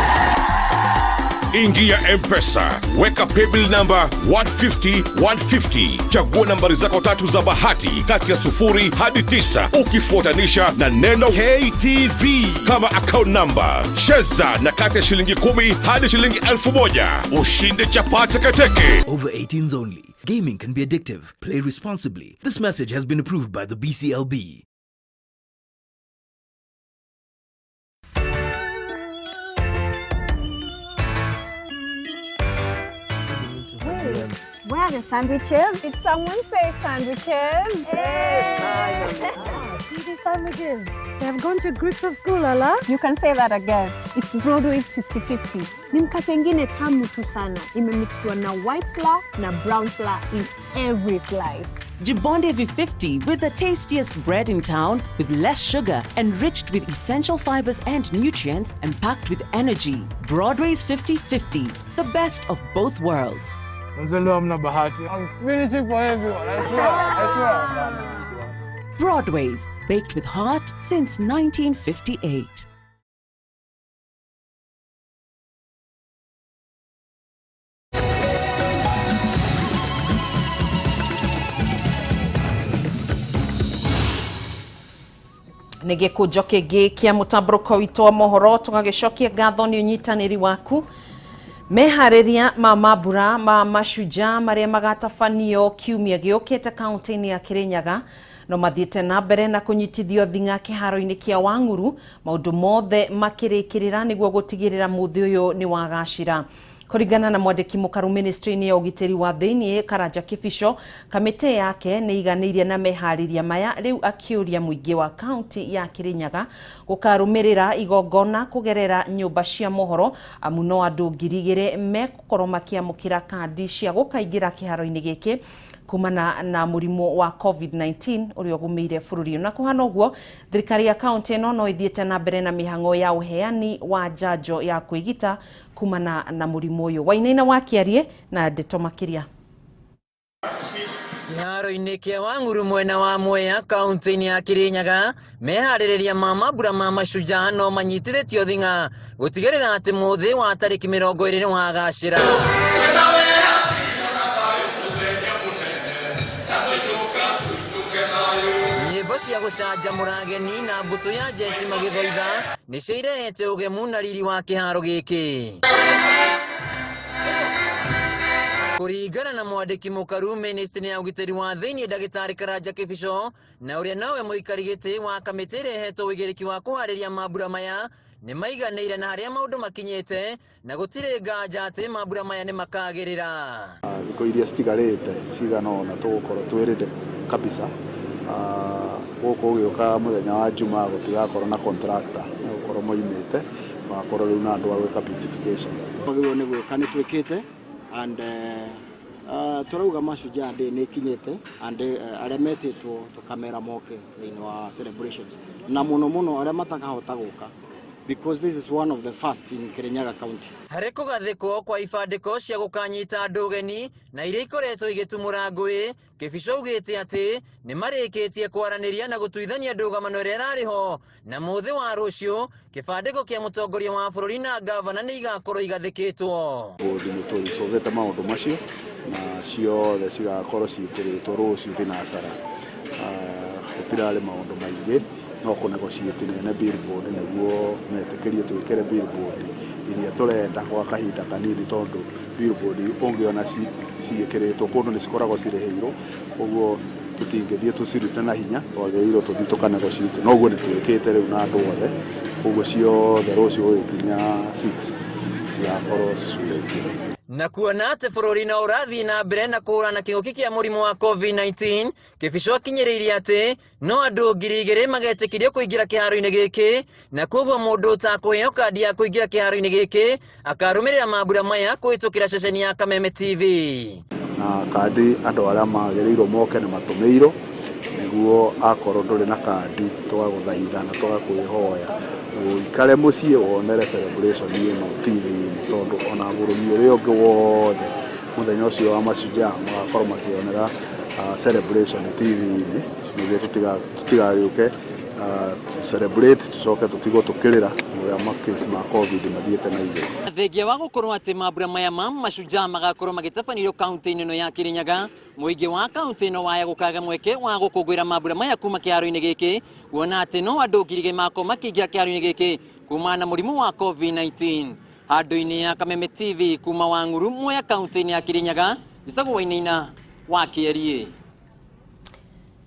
Ingia M-Pesa, weka paybill number 150 150, chagua nambari zako tatu za bahati kati ya 0 hadi 9 ukifuatanisha na neno KTV kama account number. Cheza na kati ya shilingi 10 hadi shilingi 1,000 ushinde chapa teketeke. Over 18s only. Gaming can be addictive. Play responsibly. This message has been approved by the BCLB. Where are the sandwiches? Did someone say sandwiches? Hey. See these sandwiches? They have gone to groups of school, Ala. You can say that again. It's Broadway's 50-50. Ni mkate ingine tamu tu sana. Imemixiwa na white flour na brown flour in every slice. Jibonde V50 with the tastiest bread in town, with less sugar, enriched with essential fibers and nutrients, and packed with energy. Broadway's 50-50, the best of both worlds. I'm finishing for everyone, I swear, I swear. Broadways, baked with heart since 1958. Nĩ gĩkũnjo kĩngĩ kĩa mũtambũrũko witũ wa mohoro, tũgagĩcokia ngatho nĩ ũnyitanĩri waku. Meharĩria ma mambura ma mashujaa marĩa magatabanio kiumia gĩũkĩte kaunti-inĩ ya Kirinyaga no mathiĩte na mbere na kũnyitithio thing'a kĩharo-inĩ kĩa Wang'uru, maũndũ mothe makĩrĩkĩrĩra nĩguo gũtigĩrĩra mũthĩ ũyũ nĩ wagacĩra. Kũringana na mwandĩki mũkaru ministry-inĩ ya ũgitĩri wa thĩiniĩ Karanja Kibicho, kamĩtĩ yake nĩ iganĩirie na meharĩria maya, rĩu akĩũria mũingĩ wa kaunti ya Kirinyaga gũkarũmĩrĩra igongona kũgerera nyũmba cia mohoro, amu no andũ 2,000 mekũkorwo makĩamũkĩra kandi cia gũkaingĩra kĩharo-inĩ gĩkĩ kumana na mũrimũ wa COVID-19 ũrĩa ũgũmĩire bũrũri. Na kũhana ũguo, thirikari ya kaunti ĩno no ĩthiĩte na mbere na mĩhang'o ya ũheani wa njanjo ya kwĩgita kumana na mũrimũ ũyũ. Wainaina wa Kĩarie na ndeto makĩria. Kĩharo-inĩ kĩa Wang'uru mwena wa Mwea kaunti-inĩ ya Kirinyaga meharĩrĩria ma mambura ma Mashujaa no manyitithĩtio thing'a gũtigĩrĩra atĩ mũthĩ wa tarĩki 20 nĩ wagacĩra. Nyĩmbo cia gũcanjamũra ageni na mbũtũ ya jeshi magĩthoitha nĩcio irehete ũgemu na riri wa kĩharo gĩkĩ. Kũringana na mwandĩki mũkaru ministry ya ũgitĩri wa thĩinĩ ndagĩtarĩ Karanja Kĩbico na ũrĩa nowe mũikari gĩtĩ wa kamĩtĩ ĩrĩa ĩhetwo ũigĩrĩki wa kũharĩria mambura maya nĩ maiganĩire na harĩa maũndũ makinyĩte na gũtirĩ nganja atĩ mambura maya nĩ makagĩrĩra. Thikũ iria citigarĩte cigana ũna tũgũkorwo twĩrĩte kabisa. Gũkũ gũgĩũka mũthenya wa Jumaa gũtigakorwo na contractor, nĩ gũkorwo moimĩte magakorwo rĩu na andũ a gwĩka beautification. Twagĩrĩirwo nĩ gwĩka nĩ twĩkĩte and tũrauga Mashujaa Day nĩ ĩkinyĩte and arĩa metĩtwo tũkamera moke thĩinĩ wa celebrations na mũno mũno arĩa matakahota gũka because this is one of the first in Kirinyaga County. Harĩ kũgathĩkwo kwa ibandĩko cia gũkanyita andũ ũgeni na iria ikoretwo igĩtumũra ngũĩ, Kĩbico augĩte atĩ nĩ marĩkĩtie kwaranĩria na gũtuithania ndũgamano ĩrĩa ĩrarĩ ho na mũthĩ wa rũciũ kĩbandĩko kĩa mũtongoria wa bũrũri na ngavana nĩ igakorwo igathĩkĩtwo. Bodi nĩ tũicũgĩte maũndũ macio na ciothe cigakorwo ciĩkĩrĩtwo rũciũ thinacara. Gũtirarĩ maũndũ maingĩ no kũ negotiate nene billboard nĩguo metĩkĩrie twĩkĩre billboard iria tũrenda gwa kahinda kanini tondũ billboard ũngĩona ciĩkĩrĩtwo kũndũ nĩ cikoragwo cirĩhĩirwo, koguo tũtingĩthiĩ tũcirute na hinya, twagĩrĩirwo tũthiĩ tũka negotiate. Noguo nĩ twĩkĩte rĩu na andũ othe, koguo ciothe rũciũ gũgĩkinya 6 cigakorwo cicurĩtio. Na kuona atĩ bũrũri no ũrathiĩ na mbere na kũhũrana kĩng'ũki kĩa mũrimũ wa COVID-19, Kĩbico akinyĩrĩirie atĩ no andũ 2,000 magetĩkĩrio kũingĩra kĩharo-inĩ gĩkĩ na koguo mũndũ ũtakũheo kandi ya kũingĩra kĩharo-inĩ gĩkĩ akarũmĩrĩra mambura maya kũhĩtũkĩra ceceni ya Kameme TV. Na kandi andũ arĩa magĩrĩirwo moke nĩ matũmĩirwo nĩguo akorwo ndũrĩ na kandi tũgagũthaitha na tũgakwĩhoya ũikare mũciĩ wonere celebration ĩno TV-inĩ tondũ ona bũrũri ũrĩa ũngĩ wothe mũthenya ũcio wa Mashujaa magakorwo makĩonera celebration TV-inĩ nĩguo tũtigagĩũke celebrate tũcoke tũtigwo tũkĩrĩra ũrĩa makesi ma COVID mathiĩte na igũrũ. Thengia wa gũkorwo atĩ mambura maya ma Mashujaa magakorwo magĩtabanĩrio kaunti-inĩ ĩno ya Kirinyaga, mũingĩ wa kaunti ĩno waya gũkaga mweke wa gũkũngũĩra mambura maya kuma kĩharo-inĩ gĩkĩ kuona atĩ no andũ 2,000 makorwo makĩingĩra kĩharo-inĩ gĩkĩ kumana na mũrimũ wa COVID-19. Handũ-inĩ ya Kameme TV kuma Wang'uru Mwea kaunti-inĩ ya Kirinyaga, njĩtagwo Wainaina wa Kĩarie.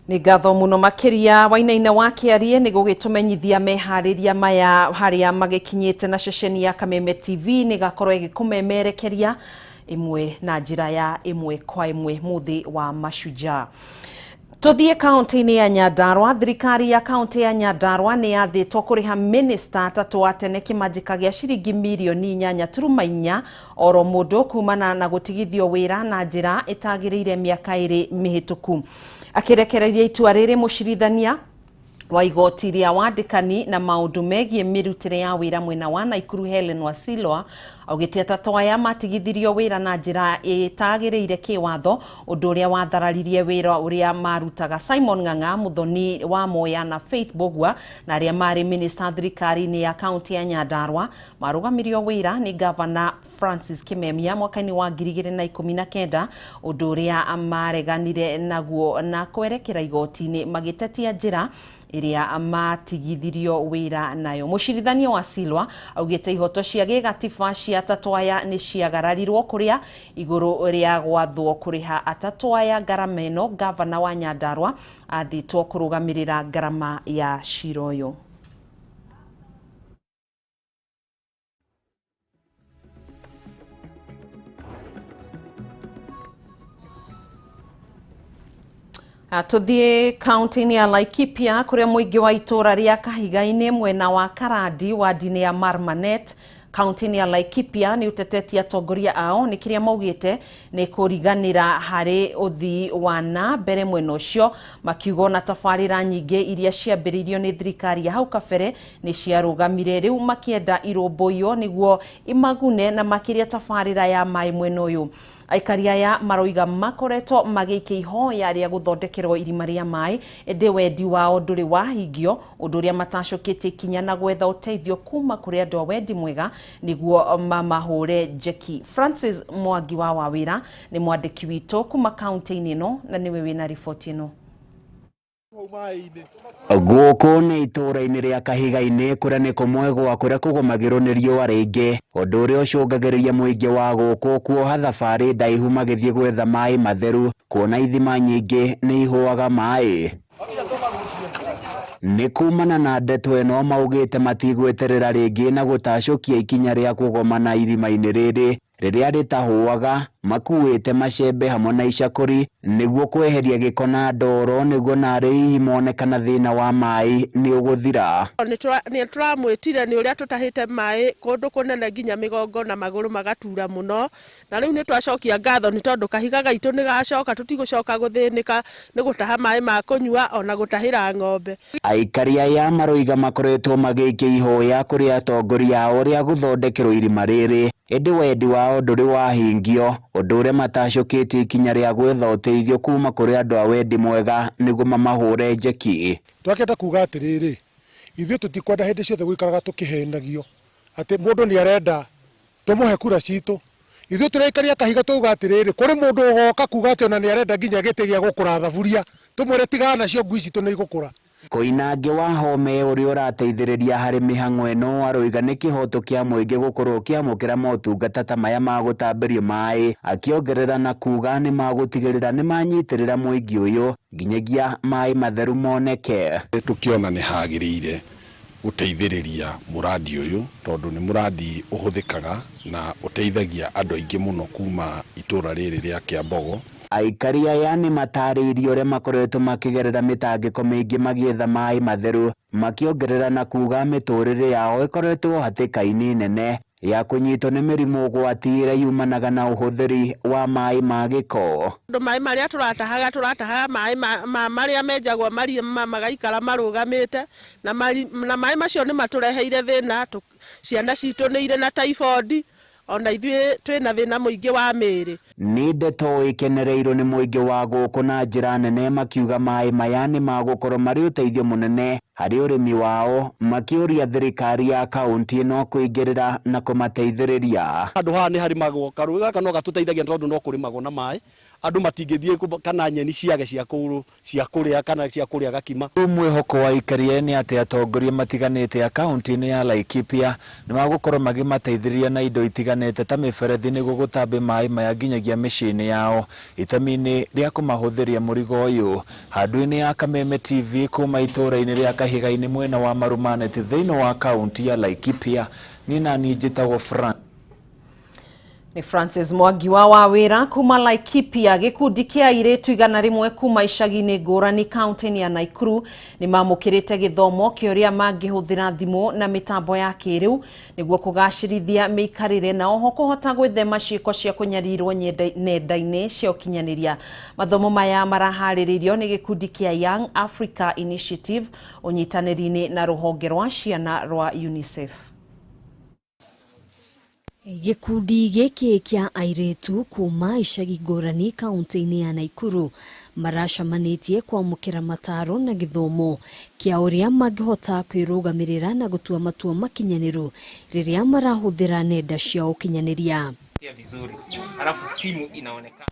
Nĩ ngatho mũno makĩria Wainaina wa Kĩarie nĩ gũgĩtũmenyithia meharĩria maya harĩa magĩkinyĩte na ceceni ya Kameme TV nĩ gakorwo ĩgĩkũmemerekeria ĩmwe na njĩra ya ĩmwe kwa ĩmwe mũthĩ wa Mashujaa. Tũthiĩ kaunti-inĩ ya Nyandarua. Thirikari ya kaunti ya Nyandarua nĩ yathĩtwo kũrĩha minista atatũ a tene kĩmanjĩka gĩa ciringi mirioni 8.4 oro mũndũ kumana na gũtigithio wĩra na njĩra ĩtagĩrĩire mĩaka 2 mĩhĩtũku. Akĩrekereria itua rĩrĩ mũcirithania wa igoti rĩa wandĩkani na maũndũ megiĩ mĩrutĩre ya wĩra mwena wa Naikuru Helen Wasilwa augĩte atatũ aya matigithirio wĩra na njĩra ĩtagĩrĩire kĩwatho ũndũ ũrĩa wathararirie wĩra ũrĩa marutaga. Simon Ng'ang'a mũthoni wa Moya na Faith Bogwa na arĩa marĩ minista thirikari-inĩ ya kaunti ya Nyandarua marũgamirio wĩra nĩ gavana Francis Kimemia mwaka-inĩ wa 2019 ũndũ ũrĩa mareganire naguo na kwerekera igoti-inĩ magĩtetia njĩra ĩrĩa matigithirio wĩra nayo. Mũcirithania wa Silwa augĩte ihoto cia gĩgatiba cia atatũ aya nĩ ciagararirwo kũrĩa igũrũ rĩa gwathwo kũrĩha atatũ aya ngarama ĩno. Gavana wa Nyandarua athĩtwo kũrũgamĩrĩra ngarama ya cira ũyũ. Tũthiĩ kaunti-inĩ ya Laikipia kũrĩa mũingĩ wa itũũra rĩa Kahiga-inĩ mwena wa Karandi wadi-inĩ ya Marmanet kaunti-inĩ ya Laikipia nĩ ũtetetie atongoria ao nĩ kĩrĩa maugĩte nĩ kũriganĩra harĩ ũthii wa na mbere mwena ũcio, makiuga ona tabarĩra nyingĩ iria ciambĩrĩirio nĩ thirikari ya hau kabere nĩ ciarũgamire, rĩu makĩenda irũmbũiyo nĩguo imagune na makĩria tabarĩra ya maĩ mwena ũyũ. Aikari aya maroiga makoretwo magĩikia ihoya rĩa gũthondekerwo irima rĩa maĩ, ĩndĩ wendi wao ndũrĩ wahingio, ũndũ ũrĩa matacũkĩtie ikinya na gwetha ũteithio kuma kũrĩ andũ a wendi mwega nĩguo mamahũre njeki. Francis Mwangi wa Wawĩra nĩ mwandĩki witũ kuma kaunti-inĩ ĩno na nĩwe wĩna riboti ĩno. Gũkũ nĩ itũũra-inĩ rĩa Kahiga-inĩ kũrĩa nĩ kũmwe gwa kũrĩa kũgũmagĩrwo nĩ riũa rĩingĩ, ũndũ ũrĩa ũcũngagĩrĩria mũingĩ wa gũkũ kuoha thabarĩ ndaihu magĩthiĩ gwetha maĩ matheru, kuona ithima nyingĩ nĩ ihũaga maĩ. Nĩ kumana na ndeto ĩno maugĩte matigweterera rĩngĩ na gũtacũkia ikinya rĩa kũgomana irima-inĩ rĩrĩ rĩrĩa rĩtahũaga, makuĩte macembe hamwe na icakũri nĩguo kweheria gĩko na ndoro nĩguo narĩ hihi mone kana thĩna wa maĩ nĩ ũgũthira. Nĩ tũramwĩtire nĩ ũrĩa tũtahĩte maĩ kũndũ kũnene nginya mĩgongo na magũrũ magatura mũno, na rĩu nĩ twacokia ngatho nĩ tondũ kahiga gaitũ nĩ gacoka, tũtigũcoka gũthĩnĩka nĩ gũtaha maĩ ma kũnyua ona gũtahĩra ng'ombe. Aikari aya maroiga makoretwo magĩikia ihoya kũrĩ atongoria ao rĩa gũthondekerwo irima rĩrĩ, ĩndĩ wendi wao ndũrĩ wahingio, ũndũ ũrĩa matacũkĩtie ikinya rĩa gwetha ũteithio kuma kũrĩ andũ a wendi mwega nĩguo mamahũre njeki. Twakĩenda kuga atĩrĩrĩ, ithuĩ tũtikwenda hĩndĩ ciothe gũikaraga tũkĩhenagio atĩ mũndũ nĩ arenda tũmũhe kura citũ. Ithuĩ tũraikaria kahiga twauga atĩrĩrĩ, kũrĩ mũndũ ũgoka kuga atĩ ona nĩ arenda nginya gĩtĩ gĩa gũkũra thaburia, tũmwĩre tigana nacio ngui citũ nĩ igũkũra. Koinange wa Home ũrĩa ũrateithĩrĩria harĩ mĩhang'o ĩno aroiga nĩ kĩhoto kĩa mũingĩ gũkorwo ũkĩamũkĩra motungata ta maya ma gũtambĩrio maĩ, akĩongerera na kuga nĩ magũtigĩrĩra nĩ manyitĩrĩra mũingĩ ũyũ nginyagia maĩ matheru moneke. Tũkĩona nĩ hagĩrĩire gũteithĩrĩria mũradi ũyũ tondũ nĩ mũradi ũhũthĩkaga na ũteithagia andũ aingĩ mũno kuma itũũra rĩrĩ rĩa Kĩambogo. Aikari aya nĩ matarĩirie ũrĩa makoretwo makĩgerera mĩtangĩko mĩingĩ magĩetha maĩ matheru, makĩongerera na kuga mĩtũrĩre yao ĩkoretwo hatĩka-inĩ nene ya kũnyitwo nĩ mĩrimũ ũgwati ĩrĩa yumanaga na ũhũthĩri wa maĩ ma gĩko. Andũ maĩ marĩa tũratahaga maĩ marĩa menjagwo magaikara marũgamĩte, na maĩ macio nĩ matũreheire thĩna. Ciana citũ nĩ irĩ na typhoid, ona ithuĩ twĩna thĩna mũingĩ wa mĩĩrĩ. Nĩ ndeto ĩkenereirwo nĩ mũingĩ wa gũkũ na njĩra nene, makiuga maĩ maya nĩ magũkorwo marĩ ũteithio mũnene harĩ ũrĩmi wao, makĩũria thirikari ya kaunti ĩno kũingĩrĩra na kũmateithĩrĩria. Handũ haha nĩ harimagwo, karũĩ gaka no gatũteithagia tondũ no kũrĩmagwo na maĩ, andũ matingĩthiĩ kana nyeni ciage cia kũrĩa kana cia kũrĩa gakima. Mwĩhoko wa aikari nĩ atĩ atongoria matiganĩte ya kaunti-inĩ ya Laikipia nĩ magũkorwo magĩmateithĩrĩria na indo itiganĩte ta mĩberethi nĩguo gũtambia maĩ maya nginyagia mĩciĩ-inĩ yao, itemi-inĩ rĩa kũmahũthĩria mũrigo ũyũ. Handũ-inĩ ya Kameme TV kuma itũũra-inĩ rĩa Kahiga-inĩ mwena wa Marumanet thĩinĩ wa kaunti ya Laikipia, niĩ naniĩ njĩtagwo Frank. Ni Francis Mwangi wa Wawĩra kuma Laikipia. Gĩkundi kĩa airĩtu 100 kuma icagi-inĩ ngũrani kaunti-inĩ ya Nakuru nĩ mamũkĩrĩte gĩthomo kĩa ũrĩa mangĩhũthĩra thimũ na mĩtambo ya kĩrĩu nĩguo kũgacĩrithia mĩikarĩre na oho kũhota gwĩthema ciĩko cia kũnyarirwo nenda-inĩ cia ũkinyanĩria. Mathomo maya maraharĩrĩirio nĩ gĩkundi kĩa Young Africa Initiative ũnyitanĩri-inĩ na rũhonge rwa ciana rwa UNICEF. Gĩkundi gĩkĩ kĩa airĩtu kuma icagi ngũrani kaunti-inĩ ya Nakuru maracamanĩtie kwamũkĩra mataro na gĩthomo kĩa ũrĩa mangĩhota kwĩrũgamĩrĩra na gũtua matua makinyanĩru rĩrĩa marahũthĩra nenda cia ũkinyanĩria.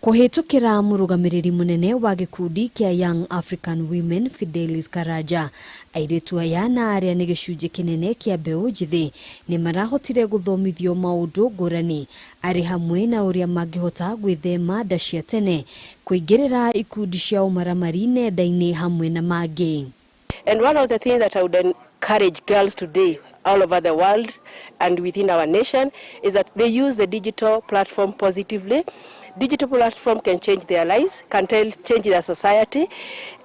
Kũhĩtũkĩra mũrũgamĩrĩri mũnene wa gĩkundi kĩa Young African Women Fidelis Karaja, airĩtu aya na arĩa nĩ gĩcunjĩ kĩnene kĩa mbeũ njĩthĩ nĩ marahotire gũthomithio maũndũ ngũrani arĩ hamwe na ũrĩa mangĩhota gwĩthema nda cia tene, kũingĩrĩra ikundi cia ũmaramari nenda-inĩ hamwe na mangĩ. And one of the things that I would encourage girls today all over the world and within our nation is that they use the digital platform positively. Digital platform can change their lives, can change their society,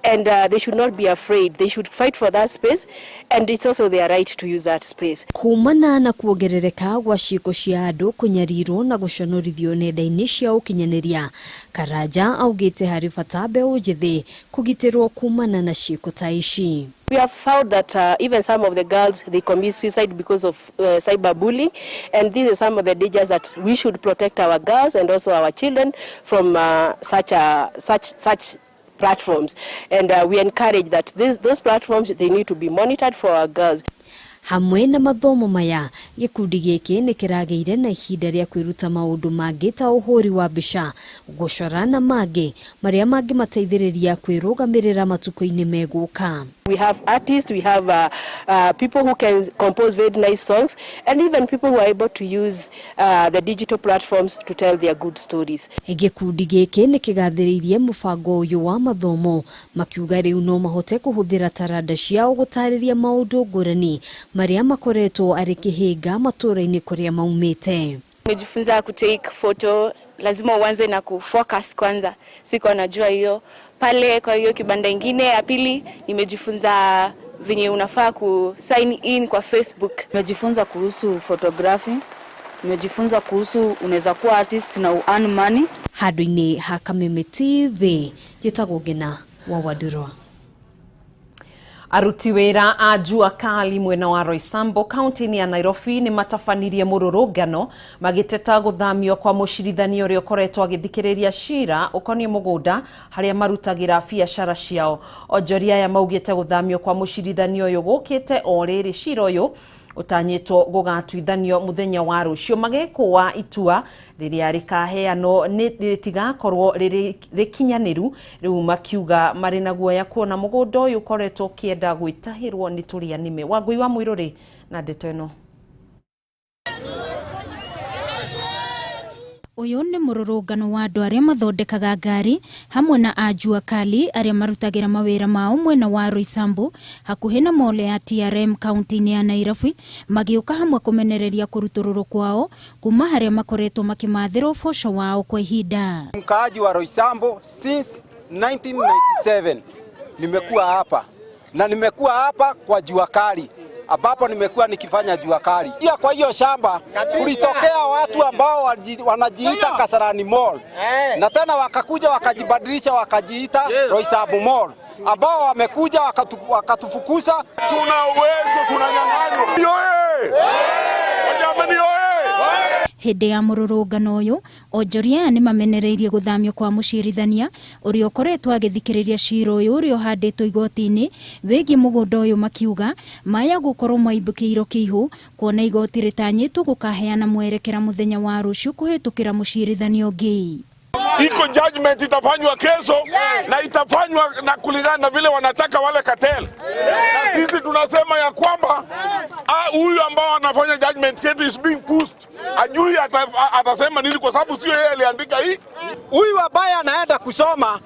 And they should not be afraid. They should fight for that space, and it's also their right to use that space. Kumana na kuongerereka gwa ciĩko cia andũ kũnyarirwo na gũconorithio nenda-inĩ cia ũkinyanĩria, Karanja augĩte harĩ bata mbeũ njĩthĩ kũgitĩrwo kumana na ciĩko ta ici. We have found that even some of the girls, they commit suicide because of cyberbullying, and these are some of the dangers that we should protect our girls and also our children from such platforms. And we encourage that those platforms, they need to be monitored for our girls. Hamwe na mathomo maya, gĩkundi gĩkĩ nĩ kĩragĩire na ihinda rĩa kwĩruta maũndũ mangĩ ta ũhũri wa mbica, gũcora na mangĩ marĩa mangĩmateithĩrĩria kwĩrũgamĩrĩra matukũ-inĩ megũka. We have artists, we have people who can compose very nice songs, and even people who are able to use the digital platforms to tell their good stories. Gĩkundi gĩkĩ nĩ kĩgathĩrĩirie mũbango ũyũ wa mathomo, makiuga rĩu no mahote kũhũthĩra taranda ciao gũtarĩria maũndũ ngũrani marĩa makoretwo arĩ kĩhĩnga matũũra-inĩ kũrĩa maumĩte. Nimejifunza kutake photo, lazima uanze na kufocus kwanza, sikuwa najua hiyo pale. Kwa hiyo kibanda ingine ya pili nimejifunza venye unafaa ku sign in kwa Facebook. Nimejifunza kuhusu photography, nimejifunza kuhusu unaweza kuwa artist na u earn money. Handũ-inĩ ha Kameme TV, njĩtagwo Ngina wa Wandurwa. Aruti wĩra a Jua Kali mwena wa Roysambu kaunti-inĩ ya Nairobi nĩ matabanirie mũrũrũngano magĩteta gũthamio kwa mũcirithania ũrĩa ũkoretwo agĩthikĩrĩria cira ũkoniĩ mũgũnda harĩa marutagĩra biacara ciao. Onjoria aya maugĩte gũthamio kwa mũcirithania ũyũ gũkĩte o rĩrĩ cira ũyũ ũtanyĩtwo gũgatuithanio mũthenya wa rũciũ, magekũa itua rĩrĩa rĩkaheanwo nĩ rĩtigakorwo rĩrĩ rĩkinyanĩru. Rĩu makiuga marĩ na guoya kuona mũgũnda ũyũ ũkoretwo ũkĩenda gwĩtahĩrwo nĩ tũrĩa nĩme. Wangũi wa Mũirũrĩ na ndeto ĩno. Ũyũ nĩ mũrũrũngano wa andũ arĩa mathondekaga ngari hamwe na a Jua Kali arĩa marutagĩra mawĩra mao mwena wa Roysambu hakuhĩ na mall ya TRM kaunti-inĩ ya Nairobi, magĩũka hamwe kũmenereria kũrutũrũrwo kwao kuma harĩa makoretwo makĩmathĩra ũboco wao kwa ihinda. Mkaaji wa Roysambu since 1997 nimekuwa hapa na nimekuwa hapa kwa Jua Kali ambapo nimekuwa nikifanya jua kali. Pia kwa hiyo shamba kulitokea watu ambao wanajiita Kasarani Mall, na tena wakakuja wakajibadilisha wakajiita Roysambu Mall, ambao wamekuja wakatufukuza. Tuna uwezo, tunanyang'anywa. Jamani oye! Hĩndĩ ya mũrũrũngano ũyũ, onjoria aya nĩ mamenereirie gũthamio kwa mũcirithania ũrĩa ũkoretwo agĩthikĩrĩria cira ũyũ ũrĩa ũhandĩtwo igoti-inĩ wĩgiĩ mũgũnda ũyũ, makiuga maya gũkorwo maimbũkĩirwo kĩihũ kuona igoti rĩtanyĩtwo gũkaheana mwerekera mũthenya wa rũciũ kũhĩtũkĩra mũcirithania ũngĩ. Iko judgment itafanywa kesho, na itafanywa na kulingana na vile wanataka wale cartel. Na sisi tunasema ya kwamba huyu ambao anafanya judgment yetu is being pushed. Ajui atasema nini kwa sababu sio yeye aliandika hii. Huyu ambaye anaenda kusoma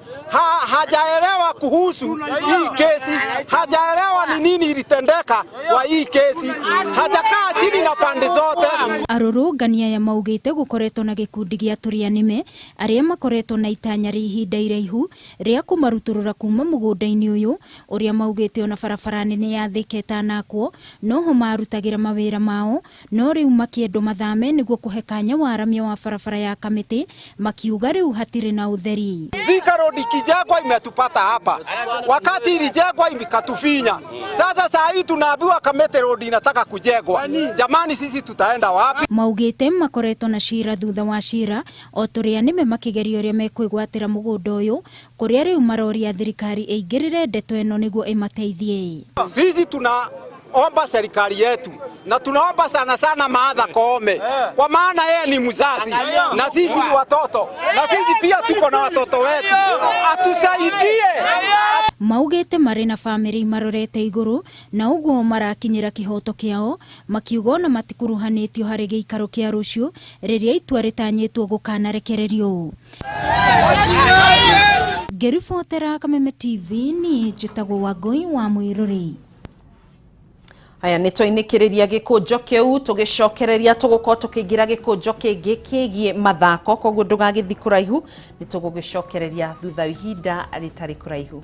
hajaelewa kuhusu hii kesi, hajaelewa ni nini ilitendeka kwa hii kesi, hajakaa chini na pande zote. Arũrũngani aya maugĩte gũkoretwo na gĩkundi gĩa tũrĩa nĩme arĩa makoretwo na itanya rĩa ihinda iraihu rĩa kũmarutũrũra kuma mũgũnda-inĩ ũyũ ũrĩa maugĩte ona barabara nene ya Thika ĩtanakwo noho marutagĩra mawĩra mao, no rĩu makĩendwo mathame nĩguo kũhe kanya waramia wa barabara ya Kamĩtĩ, makiuga rĩu hatirĩ na ũtheri. Thika Road ikijengwa imetupata hapa, wakati ilijengwa ikatufinya. Sasa saa hii tunaambiwa Kamĩtĩ Road inataka kujengwa. Jamani, sisi tutaenda wapi? Maugĩte makoretwo na cira thutha wa cira o tũrĩa nĩme makĩgeria ũrĩa mekwĩgwatĩra mũgũnda ũyũ kũrĩa rĩu maroria thirikari ĩingĩrĩre ndeto ĩno nĩguo ĩmateithie. Sisi tunaomba serikali yetu na tunaomba sana sana Martha Koome, kwa maana yeye ni mzazi na sisi ni watoto, na sisi pia tuko na watoto wetu, atusaidie. Maugĩte marĩ na bamĩrĩ marorete igũrũ na ũguo marakinyĩra kĩhoto kĩao, makiuga ona matikuruhanĩtio harĩ gĩikaro kĩa rũciũ rĩrĩa itua rĩtanyĩtwo gũkanarekererio. Ngĩribotera Kameme TV niĩ njĩtagwo Wangũi wa Mũirũrĩ. Aya nĩ twainĩkĩrĩria gĩkũnjo kĩu, tũgĩcokereria tũgũkorwo tũkĩingĩra gĩkũnjo kĩngĩ kĩgiĩ mathako, koguo ndũgagĩthiĩ kũraihu, nĩ tũgũgĩcokereria thutha wa ihinda rĩtarĩ kũraihu.